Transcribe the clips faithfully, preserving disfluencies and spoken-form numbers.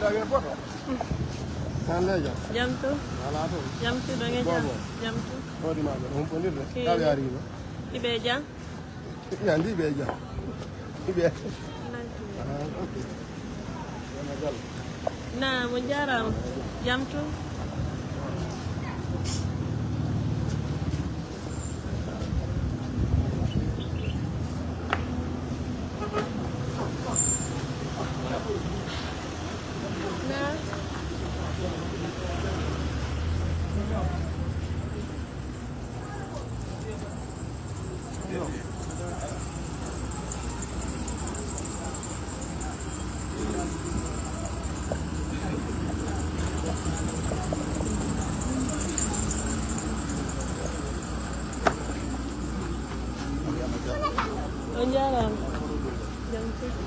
An leeja? Jam to? Wala to. Jam to, ɗo nge jam? Bobo. Jam to. Hoodi ma ɓe, on pondirde? Kini. Kaɓe ariima. Iɓe jam? Ya, ndi ɓe jam. Ndi ɓe. Ah, ok. Na, mo jaaraama. Jam to? On jaaraama. Jam tigi.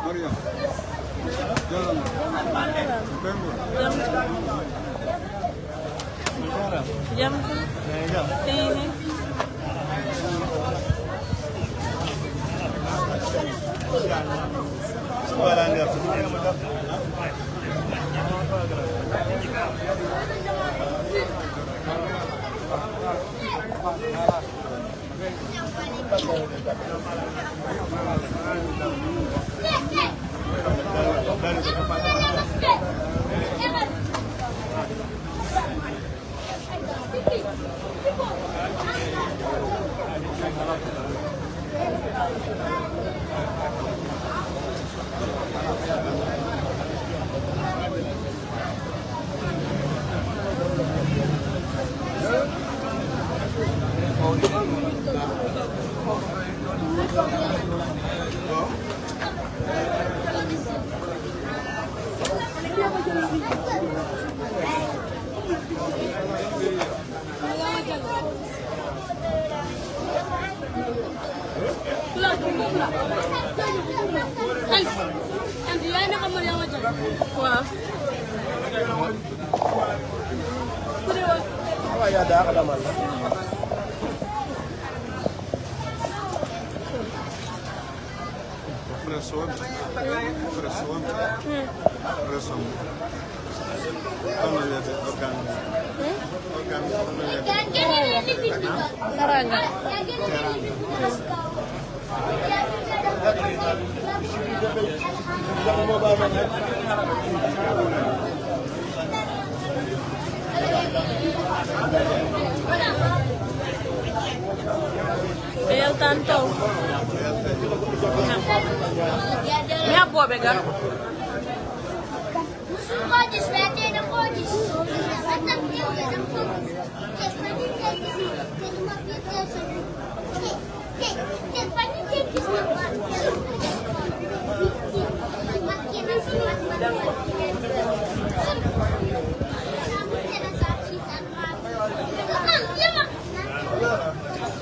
Mariam. Jaaraama. Pembo. Jam. Eyi, jam. Eyi. Waaw. Fresh wonɓe. Fresh wonɓe. Fresh wonɓe. Kono wiyete organ. Organ, kono wiyete. Teranga. Teranga. Ɓe yaltan taw. Mi habbooɓe ga.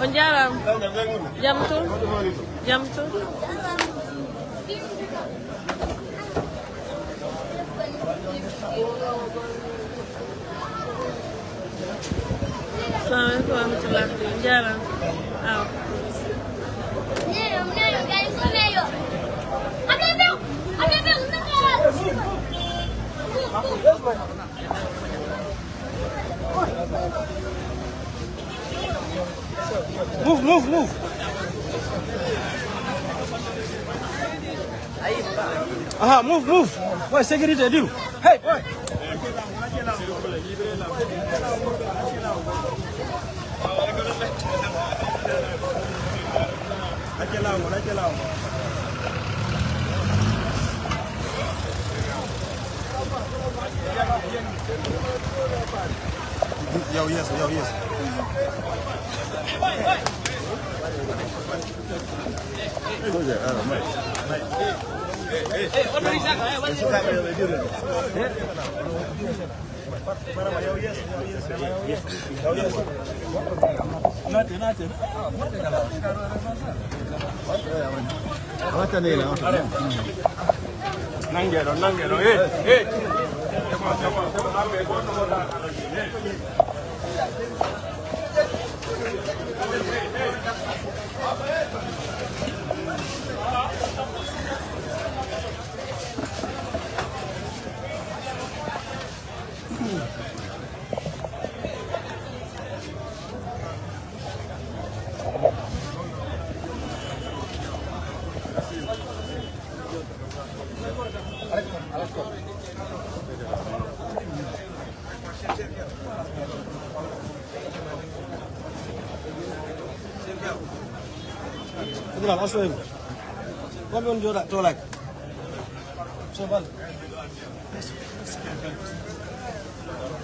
On jaaraama. Jam toon? Jam toon? Salamu aleykum wa rahmatullah. Jaaraama. Awa. Move, move, move. Aha, move, move. Boy, sécurité, diw. Hey, boy. Yaw yeeso, yaw yeeso. Nannge ɗon, nannge ɗon, eh, eh. Général, asseyez-vous. Combien on jooɗa toolak? Sobal.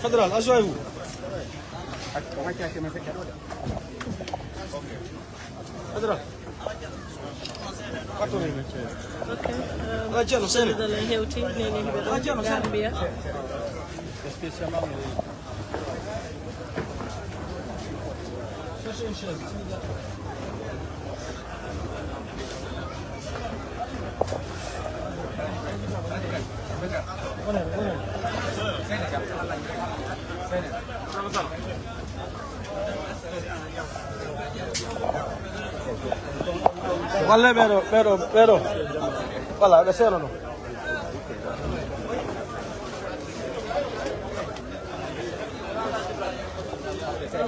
Général, asseyez-vous. Général. Ok. Ala ceerno, sene. Dal en hewti, nene hiɓe ɗo Gambia. Walle ɓeɗo, ɓeɗo, ɓeɗo. Wala ɓe seeno ɗo.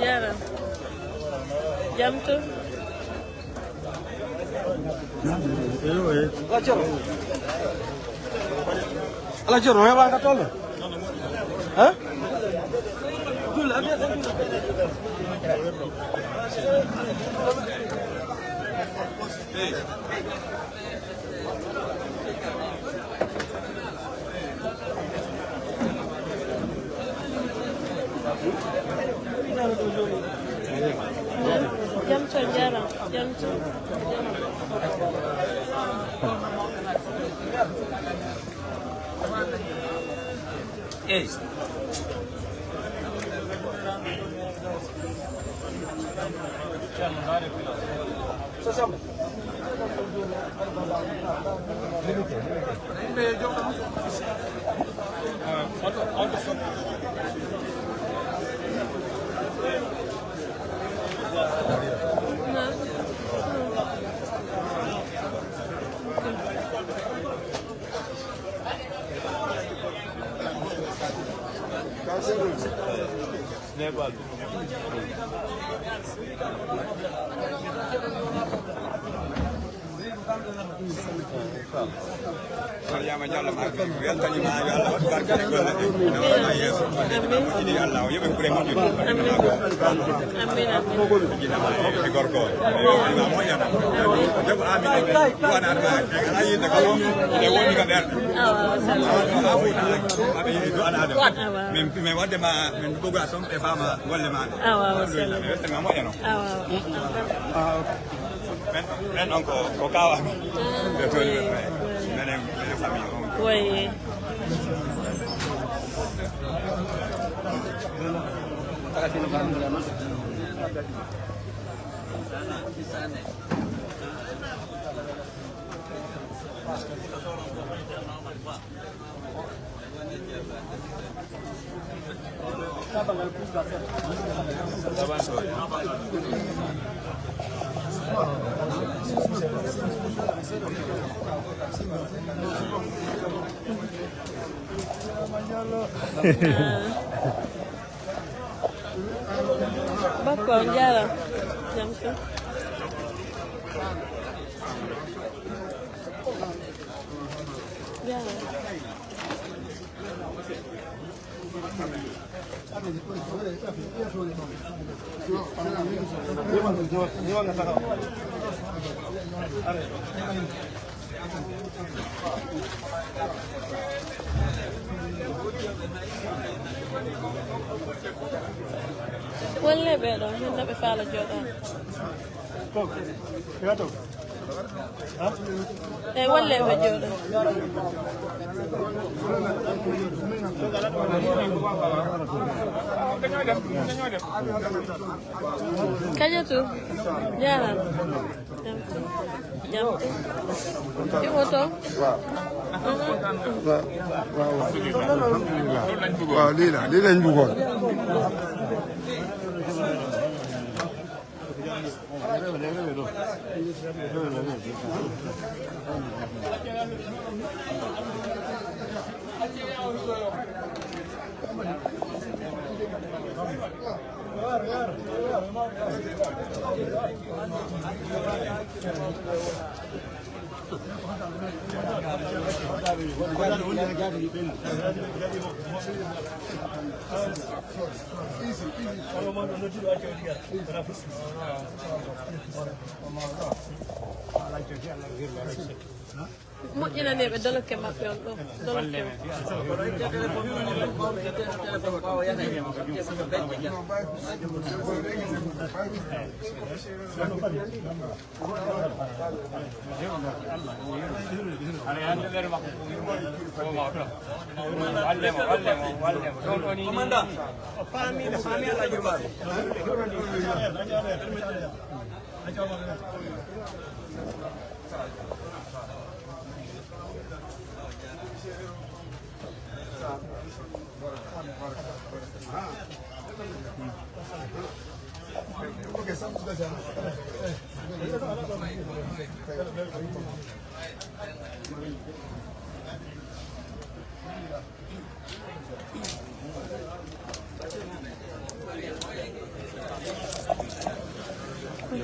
Jaaraama. Jam toon? Ala ceerno. Ala ceerno, heɓa ka tolle? Hein? Jam toon, jaaraama. Jam toon. Eyi. Mariama Diallo, ma weltanima, yo Allah waɗ barke e golle ɗe. Nde wonno yeeso, golle ɗe ma moƴƴini, yo Allah o yoɓe ɓure moƴƴude. Amin. Amin, amin. Moƴƴina ma e gorko. Yo Allah moƴƴana. Debbo Amina, du'anaade ma. Ala yidde ko ɗe woni ko ɓerɗe. Awa, awa, salaam. Awa, awa, awa, awa, awa, awa. Awa. Min, min wadde ma, min ɓoga toon ɓe faama golle ma ɗe. Awa, awa, salaam. Alhamdulillah, mi weltanima moƴƴano. Awa, awa. Ah, ok. Ɓen, ɓen ɗon ko, ko kaaw amen. Ah, ɓe tooni ɓe, oui, oui. Menen, menen famille on. Oui. Bakko, on jaaraama. Jam tan. Jaaraama. Wolle ɓee ɗoo, hannde ɓe faala jooɗaade. Ko, ko ya to? Eyi, wolle ɓe jooɗo. Kaƴa to. Jaaraama. Jam. Jam. Ɗi oto. Waaw, waaw, waaw. Alhamdulillah. Waaw, lii la, lii lañ bëggoon. Moƴƴinanee ɓe dolokke maɓɓe on ɗo. Dolokke on. Commandant, o faami, o faami Alhaji Umaru.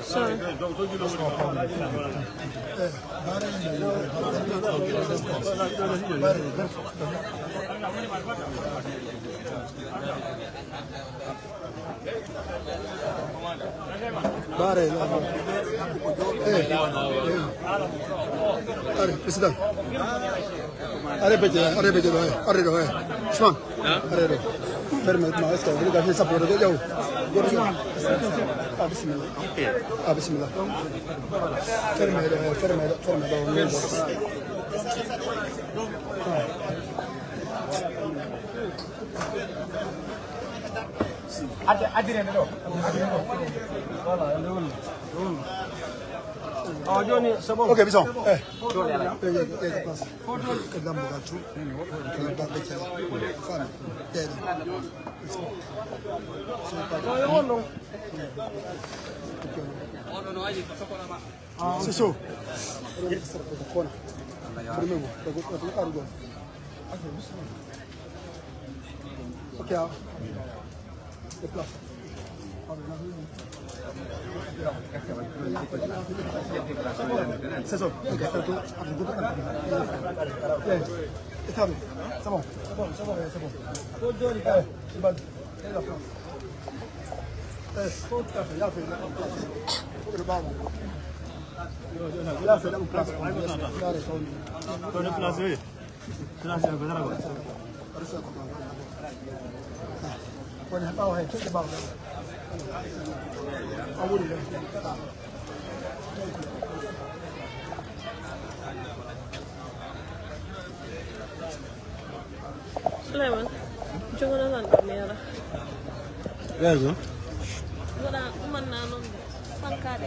Sorry. Bare, eh, eh. Allez, président. Arrêtez, arrêtez, arrêtez, arrêtez. Ousmane, arrêtez. Fermez, non, est-ce que vous regardez ça pour le gars? Ah, bismillah. Ah, bismillah. Fermez, fermez, fermez. Adde, addirende ɗo. Voilà, nde woni. Awa, jooni, c'est bon. Ok, bismillah. Eh. Jooni, ala. Eh, eh, eh, place. Ko dambugal tu. Kala baɓe cala. Fami. Ɗeɗo. Ɗo yo won ɗon. C'est chaud. Ok, ah. Déplace. C'est ça. Eh, c'est bon, c'est bon, c'est bon. Eh, c'est bon. Eh, tout à fait, il a fait la place. Le ballon. Il a fait la place. Il a raison. Dans le place, oui. Suleyman, jogono nan ɗo mi yara. Yara ɗum? Mbaɗa ɗumanna noon sankaade.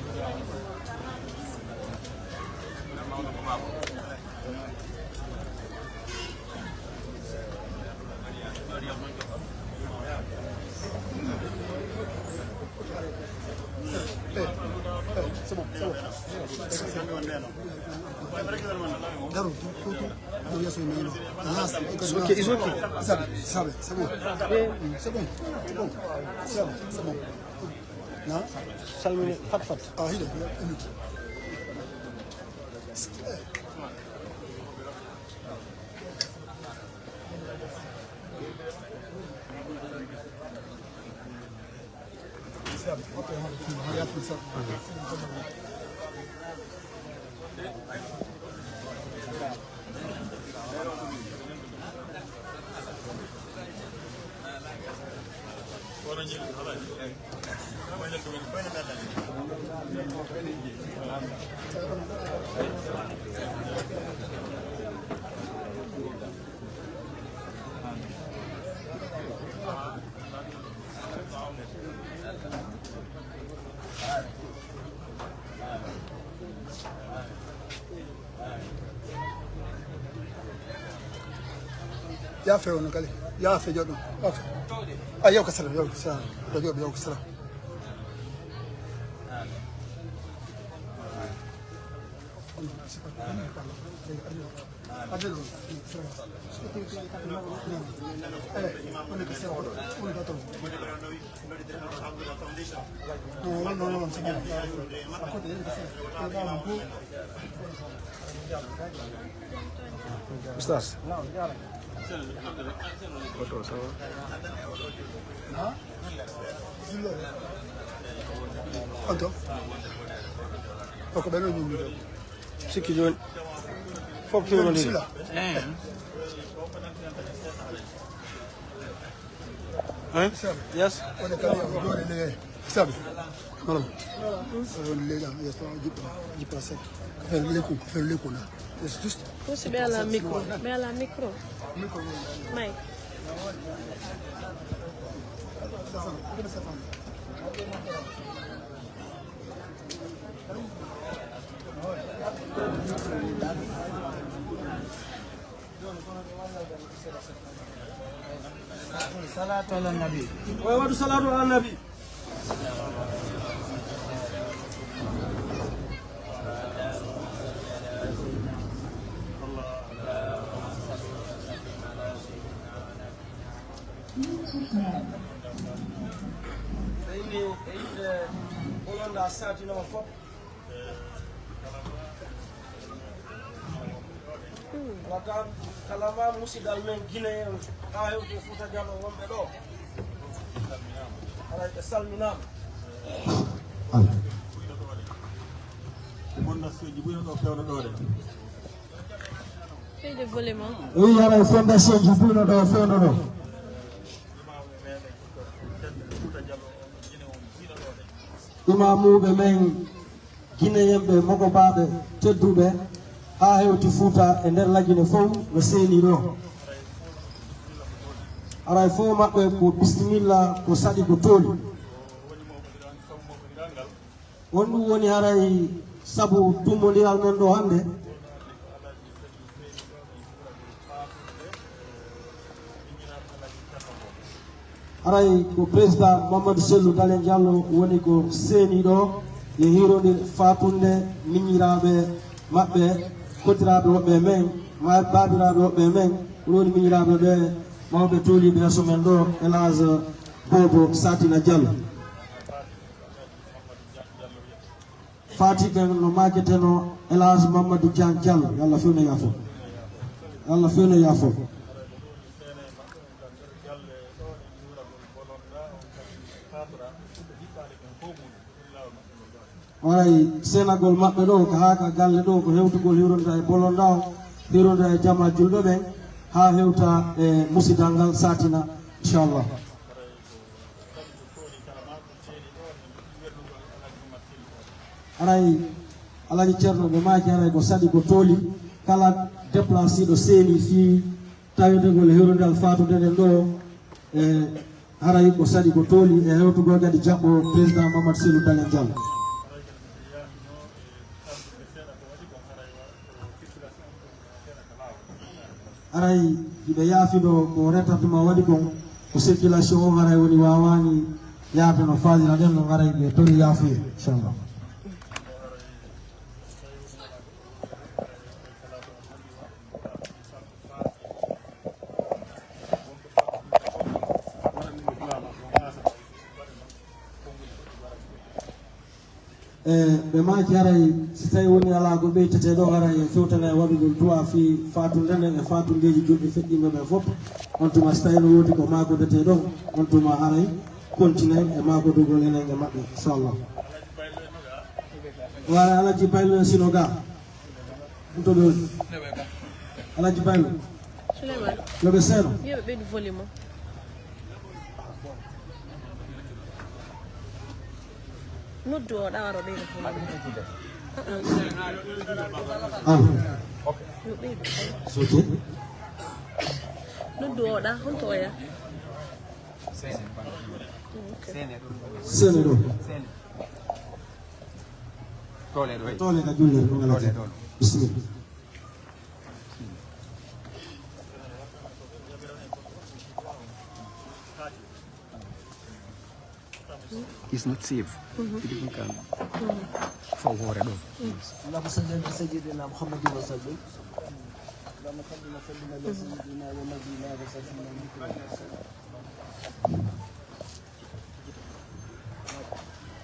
C'est bon, c'est bon. Daru, tu, tu, tu. Non, il y a ce numéro. Ah, c'est, ok, it's okay. Ça, ça va, c'est bon. C'est bon, c'est bon. C'est bon, c'est bon. Non? Salmini, fat, fat. Ah, il est, il est. Yaafe on kadi. Yaafe joɗo. Yaafe. A, yaw ka sala, yaw ka sala. Ɗo joɗo, yaw ka sala. Non, non, non, non, c'est bon. À côté, il y a une personne. Oustaz. Photo, ça va? Anto? Koko ɓe no ñummi ɗo. Sikki joni. Fof kewnodiri. Bismillah. Eh. Hein? Yes. Sabi. Malam. Woni leydi am, yes, tawa jippata, jippata seeɗa. Ko fen leyku, ko fen leyku na. Yes, juste. Ko si ɓe ala micro, ɓe ala micro. Micro. Mike. Salatu ala nabi. Wa wadu salatu ala nabi. Ɓe inni, ɓe yiɗde bolonda satinoo fof. Wata kala ma musidal men Guinée en, haa hewti e Fuuta Jallo wonɓe ɗo. Haray ɓe salminaama. Fondation ji buy no ɗo fewndo ɗo de. Feyde volet ma. Oui, haray fondation ji buy no ɗo fewndo ɗo. Imamuɓe men Guinéen ɓe mokobaaɓe tedduɓe haa hewti Fuuta e nder Lagine fof no seeni ɗo. Haray fof maɓɓe ko bisimilla, ko saɗi, ko tooli. Won ɗum woni haray sabu tummondiral men ɗo hannde. Haray ko président Mamadou Cellou Dalein Diallo woni ko seeni ɗo e hiironde faatunde miñiraaɓe maɓɓe, kotiraaɓe woɓɓe e men, ma baabiraaɓe woɓɓe e men, ko ɗo woni miñiraaɓe ɓe mawɓe tooliiɓe yeeso men ɗo, El Hadj Bobo Satina Diallo. Fati ken no maaketeno El Hadj Mamadou Diagne Diallo, yo Allah fewnu yaafo. Yo Allah fewnu yaafo. Haray seenagol maɓɓe ɗo ko haa ka galle ɗo ko hewtugol hiwronda e bolonda o, hiwronda e jama julɓe ɓen, haa hewta e musidal ngal satina, inchallah. Haray Alaji Ceerno ɓe maaki, haray ko saɗi ko tooli, kala déplacé ɗo seeni fii tawetee ko le hiwrondal faatude nden ɗo, e haray ko saɗi ko tooli e hewtugol kadi jaɓɓo président Mamadou Cellou Dalein Diallo. Aray, hiɓe yaafiɗo ko retardement waɗi kon, ko circulation o haray woni waawani yaade no faaliraɗen non, aray ɓe tori yaafuye, inchallah. E ɓe maaki haray, si tawi woni alaa ko ɓeytetee ɗo, haray en fewtana e waɗugol du'a fii faatunde nden e faatundeeji julɓe feƴƴiiɓe ɓen fof. On tuma, si tawi no woodi ko maakodetee ɗon, on tuma haray kontinen e maakodugol enen e maɓɓe, inchallah. Wara Alaji Baylo en sino ga. Ɗum to ɓe woni. Alaji Baylo. Souleymane. Yo ɓe seeno. Yo ɓe ɓeydu volume o. Noddu o ɗa waro ɓeydu volume. Ah. Yo ɓeydu. Soke. Noddu o ɗa, honto oya? Seene ɗo. Toole ɗo. Toole ka julle ɗo, ngala. Toole ɗo. Bismillah. It's not safe. It will come. Faw hoore ɗo. اللهم صل على سيدنا محمد وسلم. اللهم صل وسلم على سيدنا ونبينا وسيدنا محمد.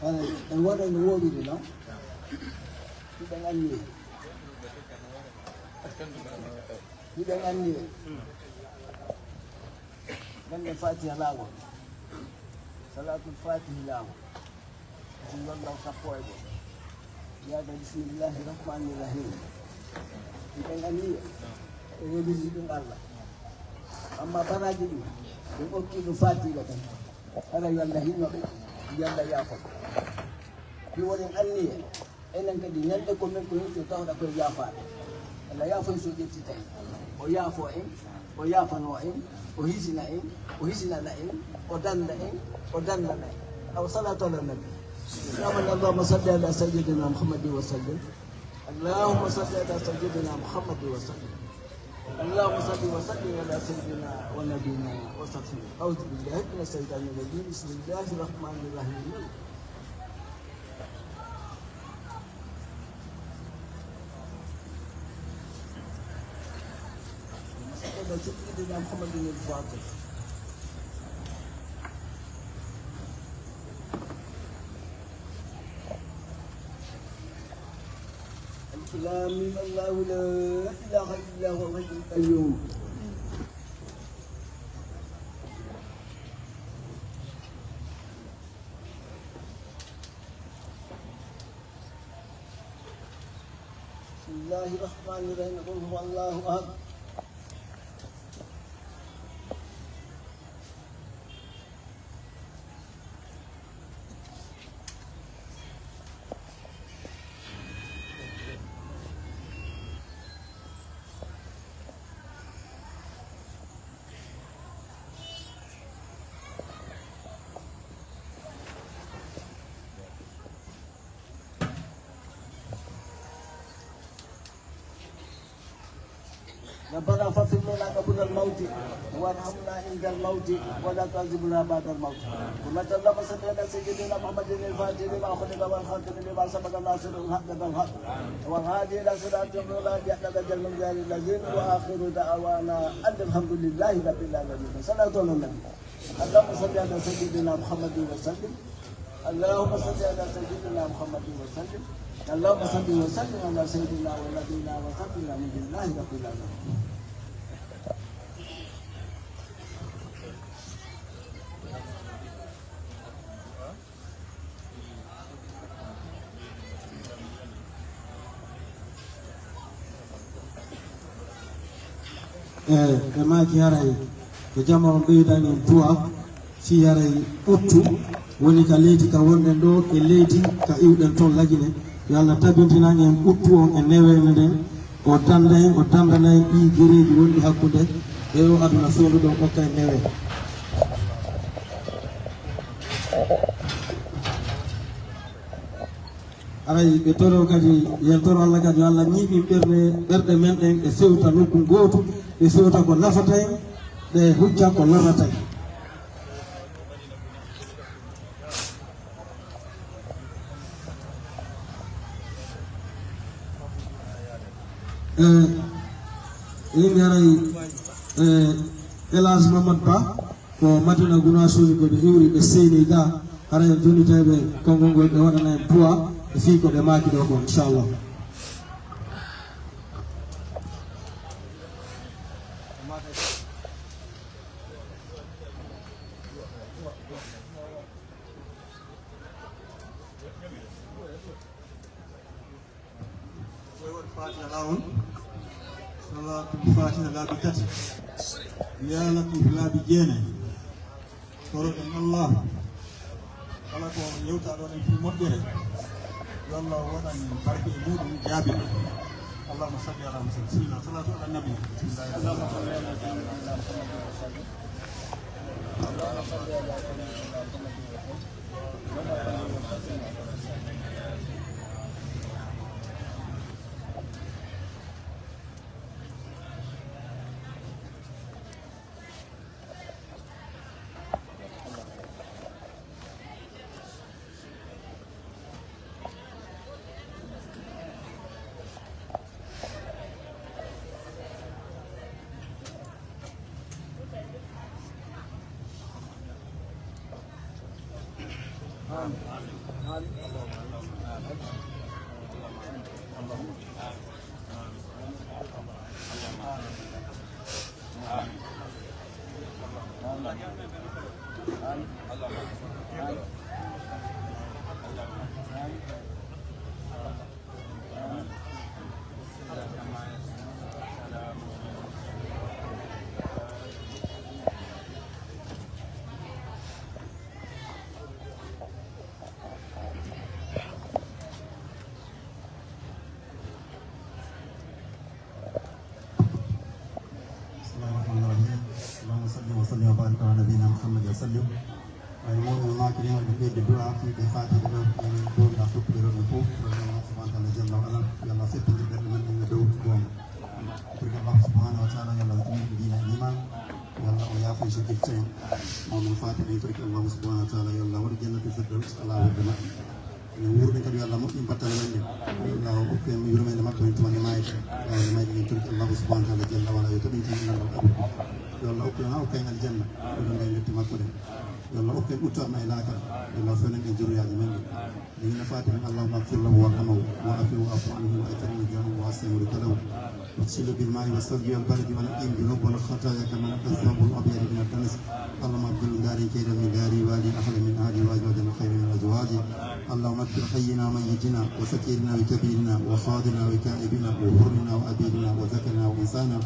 Ay, en waɗa no woɗiri non. Hiɗen anniye. Hiɗen anniye. Gannde Fatiha laawol. Salatul Fatihi laawol. Ɗum ɗon ɗaw sappo e go'o. Yaada bismillahi rahmani rahim. Hiɗen anniye. E weliri ɗum Allah. Amma baraaji ɗum, ɓe okki ɗum Fatiha ɓen. Hara yo Allah hinno ɓe, yo Allah yaafo ɓe. Ɗum woni anniye. Enen kadi ñande ko men ko yetto tawɗa koye yaafaade. Allah yaafo en so ƴettitay. O yaafo en, o yaafano en, o hisina en, o hisinana en, o danda en, o dandana en. Aw salatu ala nabi. Amin. Allahumma salli ala sayyidina Muhammadin wa sallim. اللهم صل على سيدنا محمد وسلم. اللهم صل وسلم على سيدنا ونبينا وسفينا. أعوذ بالله من الشيطان الرجيم. بسم الله الرحمن الرحيم. سيدنا محمد الفاتح. الم. الله لا إله إلا هو الحي القيوم. بسم الله الرحمن الرحيم. قل هو الله أحد. ربنا فاغفر لنا قبل الموت وارحمنا عند الموت ولا تعذبنا بعد الموت. اللهم صل على سيدنا محمد الفاتح لما أغلق والخاتم لما سبق ناصر الحق بالحق والهادي إلى صراطك المستقيم وعلى آله حق قدره ومقداره العظيم. وآخر دعوانا أن الحمد لله رب العالمين. صلاة على النبي. اللهم صل على سيدنا محمد وسلم. اللهم صل على سيدنا محمد وسلم. اللهم صل وسلم على سيدنا ونبينا وحبيبنا محمد رب العالمين. E ɓe maaki haray ko jama on ɓeydan en du'a fii haray ɓuttu woni ka leydi ka wonɗen ɗo e leydi ka iwɗen ton Lagine. Yo Allah tabintinan en ɓuttu on e neweende nden, o danda en, o dandana en ɗii gereeji wonɗi hakkunde e o aduna fewndo ɗon okka en newe. Aray ɓe toro kadi, yen toro Allah kadi, yo Allah ñiiɓin ɓerɗe, ɓerɗe men ɗen, ɗe fewta nokku gootu, ɗe fewta ko nafata en, ɗe hucca ko lorrata en. Eh, yimɓe aray, eh, El Hadj Mamad Ba, ko Madina Gunaas woni ko ɓe iwri, ɓe seeni ga, hara en jonnitay ɓe konngol ngol, ɓe waɗana en du'a e fii ko ɓe maaki ɗo ko, inchallah. Koy waɗi Fatiha laawol. Salaatul Fatiha laabi tati. Yaa Latiif laabi jeenay. Toroɗen Allah. Kala ko yewta ɗon en fii moƴƴere, yo Allah waɗan barke e muɗum, jaabin. Allahumma salli ala Muhammad. Bismillah. Salatu ala nabi. Bismillah. بسم الله الرحمن الرحيم. اللهم صل وسلم وبارك على نبينا محمد وسلم. Ay, mawɗo e maaki ne, waɗi ɓeyde du'a fii ɓe faatiiɓe ɗo, enen ɗo nda fottuɓe ɗo ɓe fof, ko Allah subhanahu wa ta'ala jalla wa ala, yo Allah fettindir ɓerɗe men ɗen e dow goonga. Ko Allah subhanahu wa ta'ala, yo Allah ɗum diina e iman, yo Allah o yaafo e sokirta en. Mawɗo e faatiiɓe en, ko Allah subhanahu wa ta'ala, yo Allah waɗu jannatul firdaws alaa wonde maɓɓe. Enen wuurɓe kadi, yo Allah moƴƴin battane men ɗen. Yo Allah okku en yurmeende makko en tuma nde maayde. Ɓawde maayde en torki Allahu subhanahu wa ta'ala jalla wa ala yo taɓintin en ngal abada. Yo Allah okku en haa okka en aljanna. Yo Allah ngal yetti makko ɗen. Yo Allah okku en uttorde e laakara. Yo Allah fewnan en zurriyaaji men ɗin. Min no faati min, اللهم اغفر له وارحمه وعافه واعف عنه وأكرم نزله ووسع مدخله. واغسله بالماء والثلج والبرد ونقه من الذنوب والخطايا كما ينقى الثوب الأبيض من الدنس. اللهم أبدله دارا خيرا من داره وأهلا أحلا من أهله وأزواجا خيرا من أزواجه. اللهم اغفر حينا وميتنا وصغيرنا وكبيرنا وحاضرنا وغائبنا وحرنا وعبيدنا وذكرنا وأنثانا.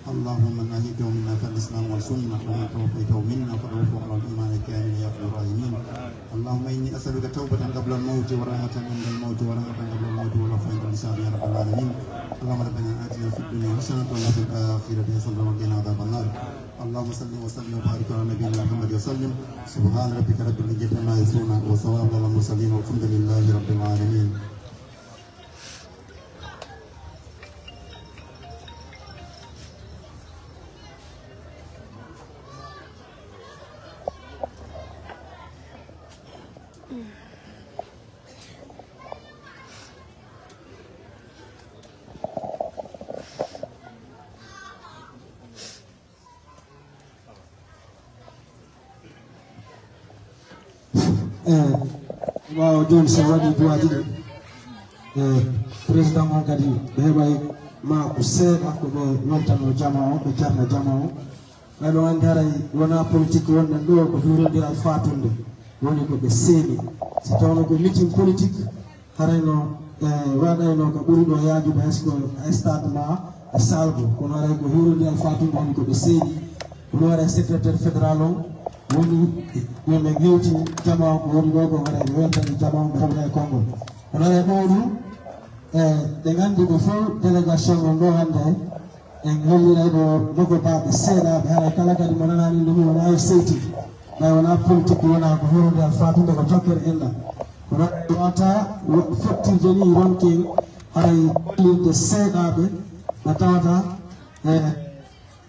اللهم من أحييته منا فالإسلام والسنة، ومن توفيته منا فتوفه على الإيمان الكامل يا أرحم الراحمين. اللهم إني أسألك توبة قبل الموت ورحمة عند الموت ورحمة قبل الموت والعفو عند الحساب يا رب العالمين. اللهم ربنا آتنا في الدنيا حسنة وفي الآخرة حسنة وقنا عذاب النار. اللهم صل وسلم وبارك على نبينا محمد وسلم. سبحان ربك رب العزة عما يصفون وسلام على المرسلين والحمد لله رب العالمين. Eyi, ɓaawo jooni, so waɗi duwaaji ɗi, e président on kadi, ɓe heɓay ma ko seeɗa ko ɓe weltano jama on, ɓe jarna jama on. Ɓay ɗo anndi haray wonaa politique wonɗen ɗo, ko hiwrondiral faatunde woni ko ɓe seeni. Si tawno ko meeting politique, harayno, e, waɗayno ko ɓuri ɗo yaajude, hay so ko e stade ma e salle goo. Kono haray ko hiwrondiral faatunde woni ko ɓe seedi. Ɗum waɗa e secrétaire fédéral on woni yo ɓe ngewti jama on ko woni ɗo ko, haray ɓe weltani jama on, ɓe heɓa e konngol. Kono haray ɗo ɗum, e, ɓe nganndi ko fof délégation on ɗo hannde en holliray ɗo nokobaaɓe seeɗaaɓe, haray kala kadi mo nanaani ɗum wonaa e seyti. Ɓay wonaa politique, wonaa ko hiwrondiral faatunde ko jokkere enɗam. Wata fottirde ni ronke haray hollirde seeɗaaɓe ɓe tawata e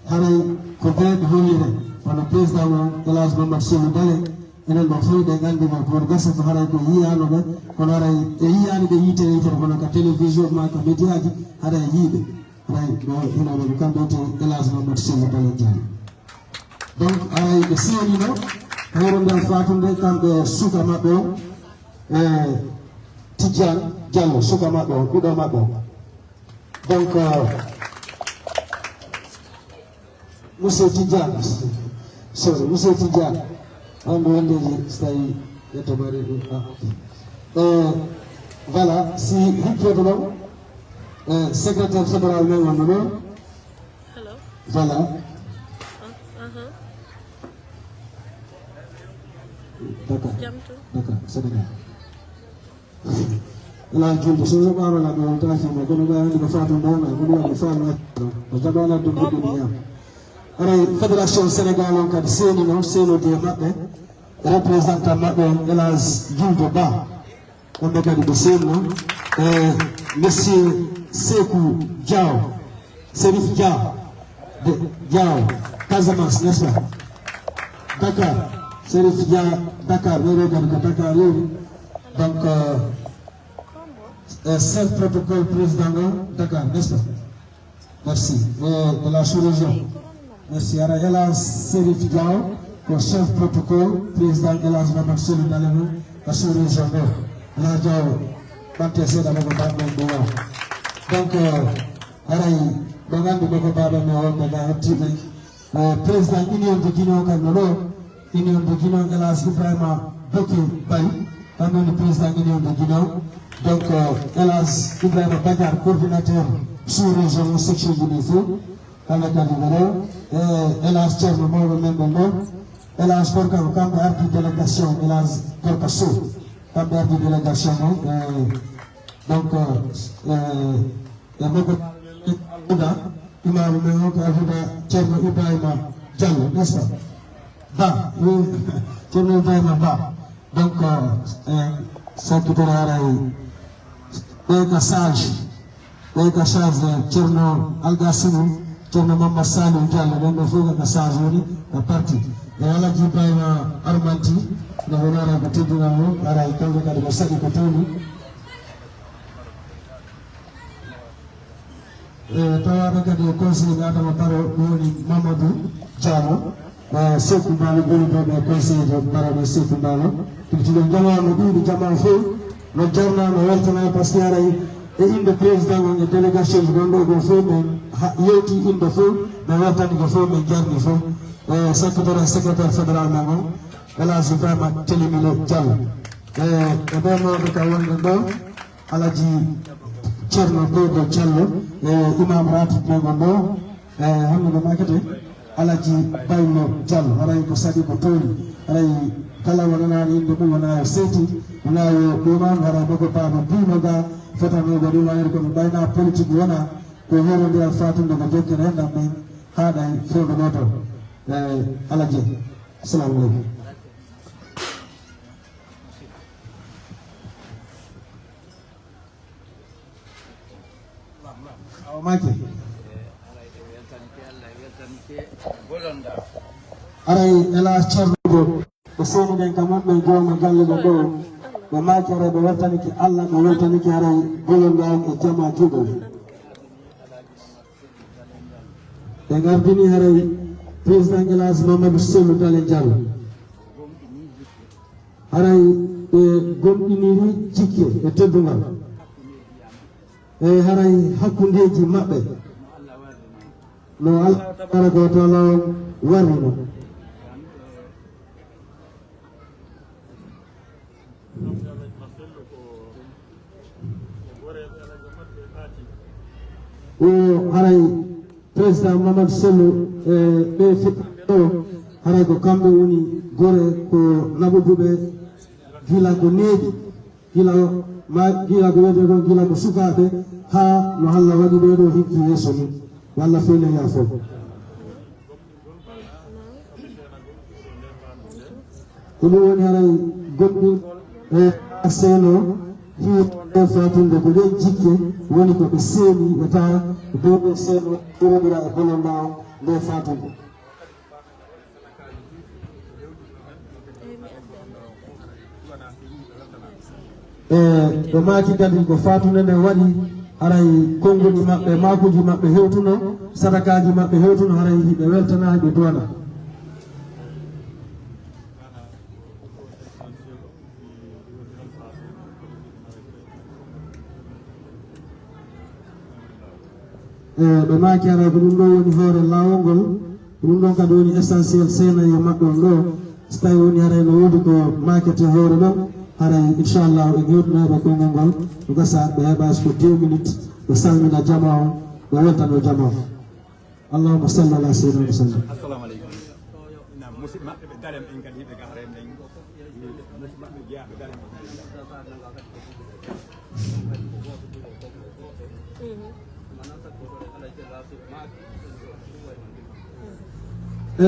haray ko ɓeeɓe hollire wano président o Elage Mamadou Sow Dale. Enen ɗo fof ɗe nganndi mo pour gasa ko haray ko yiyaano ɓe kono haray ɓe yiyaani ɓe yiite yitere kono ka télévision ma ka médiaji haray yiiɓe. Haray ɗo ina woni kamɓe te Elage Mamadou Sow Dale Diallo. Donc haray ɓe seenino hewronde fatunde kamɓe suka maɓɓe o e Tidiane Diallo suka maɓɓe o ɓiɗo maɓɓe o. Donc euh, monsieur Tidiane sorry monsieur Tidiane on ɗo wondeji so tawi ƴetto mari ɗum ah, ok. Euh, voilà si hikketo ɗon euh, secrétaire fédéral men wonno ɗo. Voilà. D'accord. D'accord. Sénégal. Ala julde so soɓaama na ɗo taaki mo kono ɓe andi ko faatu mbawna ko ɗum ko faama o jaɓana ɗum ko ɗum ya. Aray fédération Sénégal on kadi seeni noon seenodi e maɓɓe représentant maɓɓe on Elage Julde Ba. Kamɓe kadi ɓe seenno e monsieur Sekou Diaw Serif Dia de Diaw Casamance n'est-ce pas? Dakar Serif Dia Dakar ɓeɗo kadi ko Dakar yewi donc euh, euh, chef protocole président o Dakar n'est-ce pas? Merci. Et de la sous-région. Merci. Ara Elage Serif Diaw ko chef protocole président Elage Mamadou Selu Daleno ka sous-région ɗo. Elage Diaw ɓante seeɗa mo ko baɗɗo ɗo. Donc haray ɓe nganndi ɓe ko baɗo mi wonɓe ga heptiɓe. Président union de Guinée o kadi no ɗo. Union de Guinée Elage Ibrahima Boki Bari kamɓe woni président union de Guinée donc Elage Ibrahima Badiar coordinateur sous région o section ji ɗi fof kamɓe kadi ko ɗo e Elage Ceerno mawɗo men ɗon ɗo Elage Gorka ko kamɓe ardi délégation Elage Gorka Sow kamɓe ardi délégation o donc e Mamadou Alhuda imaamu men o ko Alhuda Ceerno Ibrahima Diallo n'est-ce pas? Ba oui Ceerno Ibrahima Ba donc sakkitoro haray ɓe ka sage ɓe ka sage Ceerno Algasimu Ceerno Mamadou Saliou Diallo ɓen ɓe fof ka sage woni ka parti e Alaji Ibrahima Armanti no wonara ko teddungal mum haray kamɓe kadi ko saɗi ko towni e tawaɓe kadi e conseil adama baro ɗum woni mamadou diamo e seku mbalo gollidoɓe e conseil de baroɓe seku mbalo tigi tigi jamaano ɗuuɗi jama fof no jarna no weltana par ce que aray e inde président on e délégation ji gonɗo ɗo fof min yewti inde fof min weltani ko fof min jarni fof e secrétaire secrétaire fédéral men on elage vraiment telimile diallo e e ɓe mawɓe ka wonɓe ɗo Alaji Ceerno Bobo Diallo e imam ratib men on ɗo e honno ɓe makete Alaji Baylo Diallo haray ko saɗi ko towni haray kala wonanaani innde mum wona yo seeti wona yo ɗumano haray boko baaba duuno ga fotanoɓe ɗum ayre kono ɓayna politique wona ko yerondira fatunde ko jokkere enɗam men haɗay fewdo noto e Alaji assalamu aleykum Awa maaki. Aray ela cerrugo ɓe seeniɗen ka maɓɓe jooma galle ɓe ɗo ɓe maaki aray ɓe weltanike Allah ɓe weltanike aray golol ngal e jama juuɗo ɓe gardini haray président elage mamadou sellu dale diallo haray ɓe gomɗiniri jikke e teddungal e haray hakkundeji maɓɓe no allah tabaraka wa taala on warrino o haray président mamadou sello e ɓe fitɓe ɗo haray ko kamɓe woni gore ko naɓuduɓe gila ko neeɓi gila ma gila ko wiyete ɗo gila ko sukaaɓe haa no halla waɗi ɓe ɗo hinki yeeso ni walla fewnaya fof ko ɗum woni haray gonɗi e Seeno hiiroo nde faatunde ko ɗeen jikke woni ko ɓe seeni e taa dow ɓe seeno hiroɗira e bolonda on nde faatunde. E ɓe maaki kadi ko faatunde nde waɗi haray konnguli maɓɓe, maakuuji maɓɓe hewtuno, sadakaaji maɓɓe hewtuno, haray hiɓe weltana, hiɓe duwana. E ɓe maaki haray ko ɗum ɗo woni hoore laawol ngol, ko ɗum ɗon kadi woni essentiel seena e maɓɓe on ɗo. So tawi woni haray no woodi ko maakete hoore ɗon, haray inchallah ɓe gewtinooɓe konngol ngol, ko gasa ɓe heɓa so ko deux minutes, ɓe salmina jama on, ɓe weltano jama on. Allahumma salli ala sayyidina Muhammad. Assalamu aleykum. Naam, musidɓe maɓɓe ɓe Dalem en kadi, ɓe Gahre en, musidɓe maɓɓe jeyaaɓe Dalem en. E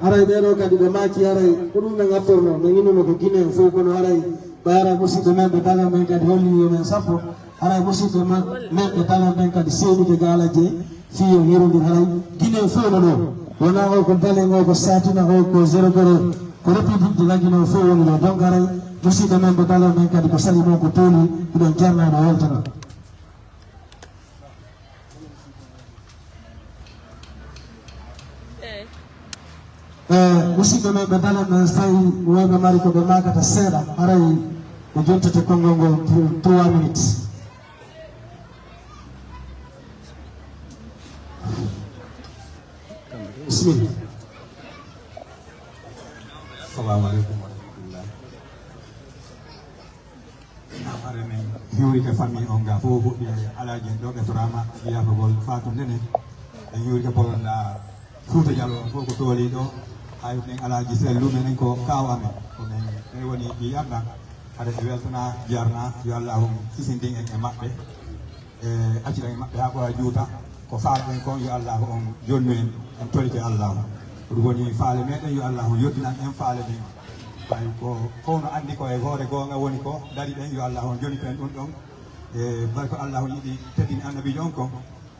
haray ɓeeɗo kadi ɓe maaki haray ko ɗum ɓe ngattorno, ɓe innduno ko Guinée fof, kono haray ɓe haray musidɓe men ɓe Dalem en kadi holli yo men sappo. Haray musidɓe ma-, men ɓe Dalem ɓen kadi seenude gaalajje fii yo hirondir haray Guinée fof no ɗo. Wonaa o ko Dalem, o ko Saatina, o ko zéro zéro. Ko République de la Guinée fof woni ɗo. Donc haray musidɓe men ɓe Dalem ɓen kadi ko sali mo ko tooli, hiɗon jarnaa ɗo weltana. E musidɓe men ɓe Dalem ɓen, so tawi wonɓe mari ko ɓe maakata seeɗa, haray ɓe jontete konngol ngol pour trois minutes. Bisimilla. Assalamu aleykum wa rahmatullah. Hare men hiwrike famille on ga fof fuɗɗi e alaaji en ɗo ɓe torama yaafagol fatunde ne. En hiwrike Polola Fuuta Jallo on fof ko tooli ɗo. Hay men alaaji Sellu menen ko kaaw amen. Ko men ɓe woni ɓi adna. Hade ɓe weltana jarna yo Allah on sisindin en e maɓɓe. E accira e maɓɓe haa ko juuta. Ko faalaɗen kon yo Allah on jonnu en, en torike Allah. Ko ɗum woni faale meɗen yo Allah on yottinan en faale men. Ɓay ko fof no anndi ko e hoore goonga woni ko dari ɗen, yo Allah on jonito en ɗum ɗon. E barko Allah on yiɗi teddin annabiijo on kon.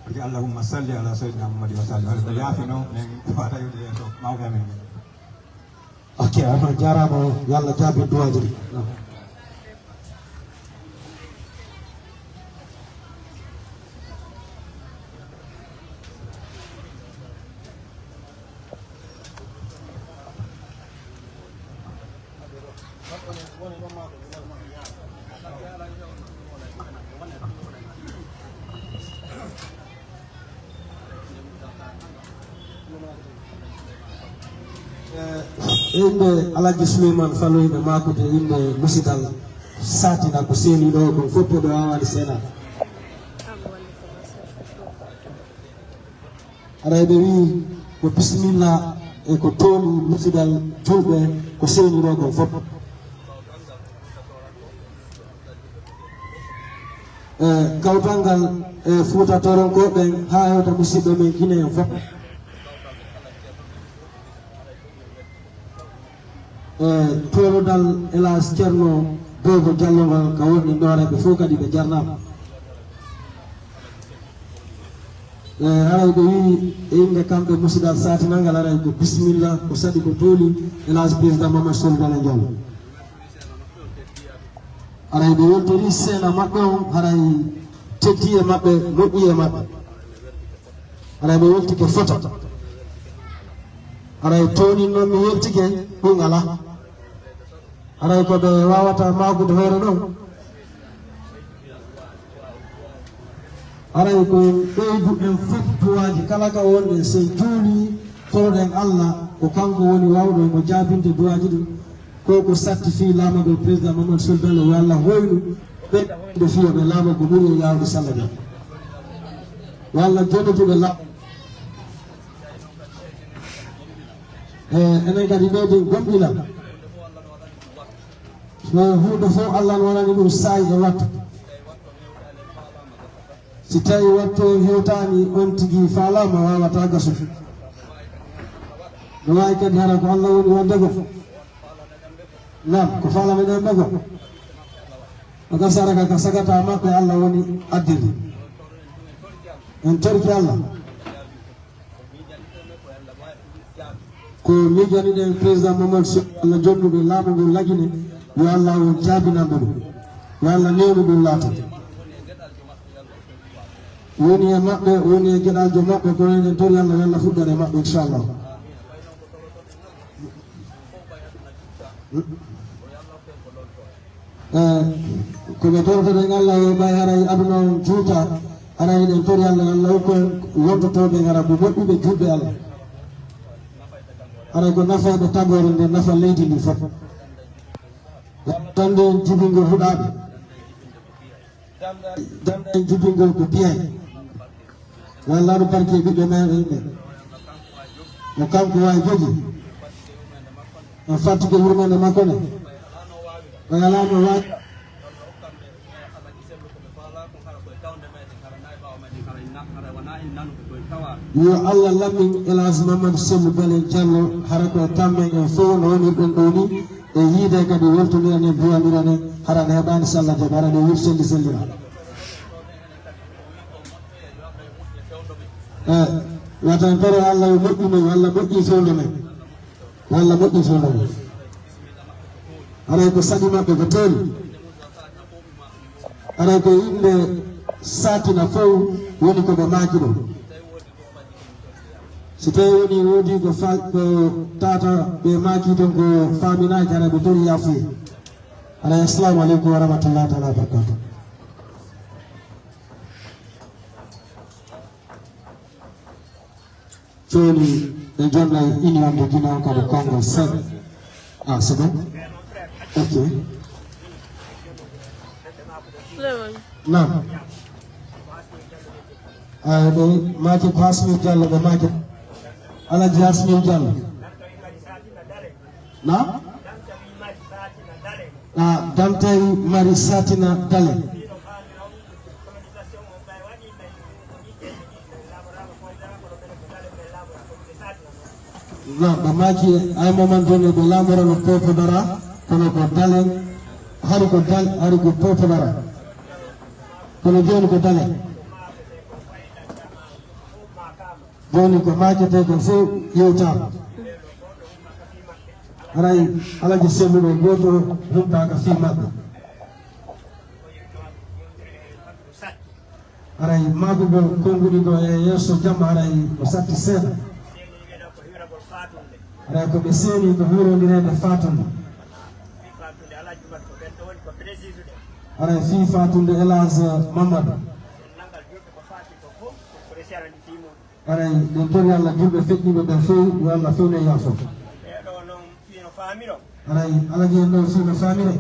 Barke Allahumma salli ala sayyidina Muhammad wa sallim. Hade ko yaafino men wata yode yeeso mawɓe amen. Ok, ama jarama, yo Allah jaabi duwaaji ɗi. E innde Alhaji Souleymane Falloyɓe Makude, e innde musidal Satina ko seeni ɗo, ɗum fof ɓe waawani seena. Haray ɓe wii ko bisimilla e ko tooli musidal julɓe ko seeni ɗo kon fof. E kawtal ngal e Fuuta Toronkooɓe ɓen haa hewta musidɓe men Guinée en fof. E toolodal Elaas Ceerno Boobo Jallo ngal ka wonde Nooreeɓe fof kadi ɓe jarnaama. E haray ɓe wii e innde kamɓe musidal Satina ngal haray ko bisimilla ko saɗi ko tooli Elaas Président Mamadou Sow Bala Jallo. Haray ɓe weltori seena maɓɓe on, haray teddi e maɓɓe, moƴƴi e maɓɓe. Haray ɓe weltike fota. Haray townin noon mi weltike ɗum alaa. Haray ko ɓe waawata maakude hoore ɗon. Haray ko en ɓeydu en fof duwaaji kala ka wonɗen, so en juulii, toroɗen Allah, ko kanko woni waawɗo mo jaabinde duwaaji ɗin. Ko ko satti fii laamagol président Mamadou Sow Bello, yo Allah hoynu ɓe, ɓe fiya ɓe laama ko ɓuri e yaawde Salla Dia. Yo Allah jonnitu ɓe la-, e, enen kadi ɓeyden gomɗina. So huunde fof Allah no waɗani ɗum saa'i e wattu. Si tawi wattu hewtaani, on tigi faalaama, waawata gasude. No waawi kadi hara ko Allah woni wonde ko. Naam, ko faalameɗen ɓe ko. Ko gasara ka, ka sagata maɓɓe Allah woni addiri. En torki Allah. Ko miijaniɗen président Mamadou Sow, Allah jonnuɓe laamu ngu lagine, yo Allah on jaabinan ɓe ɗum. Yo Allah newnu ɗum laata. Woni e maɓɓe, woni e geɗaljo maɓɓe, ko eɗen tori Allah, yo Allah fuɗɗan e maɓɓe, inchallah. Eh, ko ɓe tortoɗen Allah yo ɓay haray aduna on juuta, haray eɗen tori Allah, Allah hokku en lontotooɓe hara ko moƴƴuɓe juutɓe Allah. Haray ko nafaaɓe tagoore nde nafa leydi ndi fof. Tan nde jibingol huɗaaɓe. Damɗa en jibingol ko biyay. Yo Allah waɗu barke e ɓiɓɓe men ɓe. Mo kanko wawi jogi. O fatti ko yurmande makko ne. O yalano wawi. Yo Allah lammin Elhadj Mamadou Sellu Bale Diallo, hara ko tammen en fof no wonirɗen ɗo ni, e yiide kadi weltondiran en, duwaniran en, hara ne heɓani so Allah jaɓi, hara ne wurselli sellira. Eh, wata en toro Allah yo moƴƴu men, Allah moƴƴi fewndo men. Walla moƴƴi fewndo men. Haray ko saɗi maɓɓe ko teeli. Haray ko yimɓe satina fof woni ko ɓe maaki ɗo. Si tawi woni woodi ko fa-, ko tata ɓe maaki ɗon ko faaminaaki, haray ɓe tori yaafuye. Haray assalamu aleykum wa rahmatullahi taala wa barakatuh. Jooni ɓe jonnay Union de Guinéen kadi konngol seeɗa. Ah, c'est bon? Ok. Naam. Ah, ɓe maaki ko Asmi Diallo, ɓe maaki Alaji Asmi Diallo. Naam? Ah, Dantey Mari Satina Dale. Non, ɓe maaki ay moment donné ɓe laamorano Popo Dara, kono ko Dale, hari ko Dal-, hari ko Popo Dara. Kono jooni ko Dale. Jooni ko maaketee ko fof yewtaama. Haray Alaji Selluɗo gooto humpaaka fii maɓɓe. Haray maakugol konnguɗi ɗo e yeeso jamma haray ko satti seeɗa. Haray ko ɓe seeni ko hirondireede faatunde. Haray fii faatunde Elhadj Mamadou. Haray ɗen tori Allah julɓe feƴƴiiɓe ɓen fow, yo Allah fewne yaafo. Haray Alaji en ɗon fii no faamire.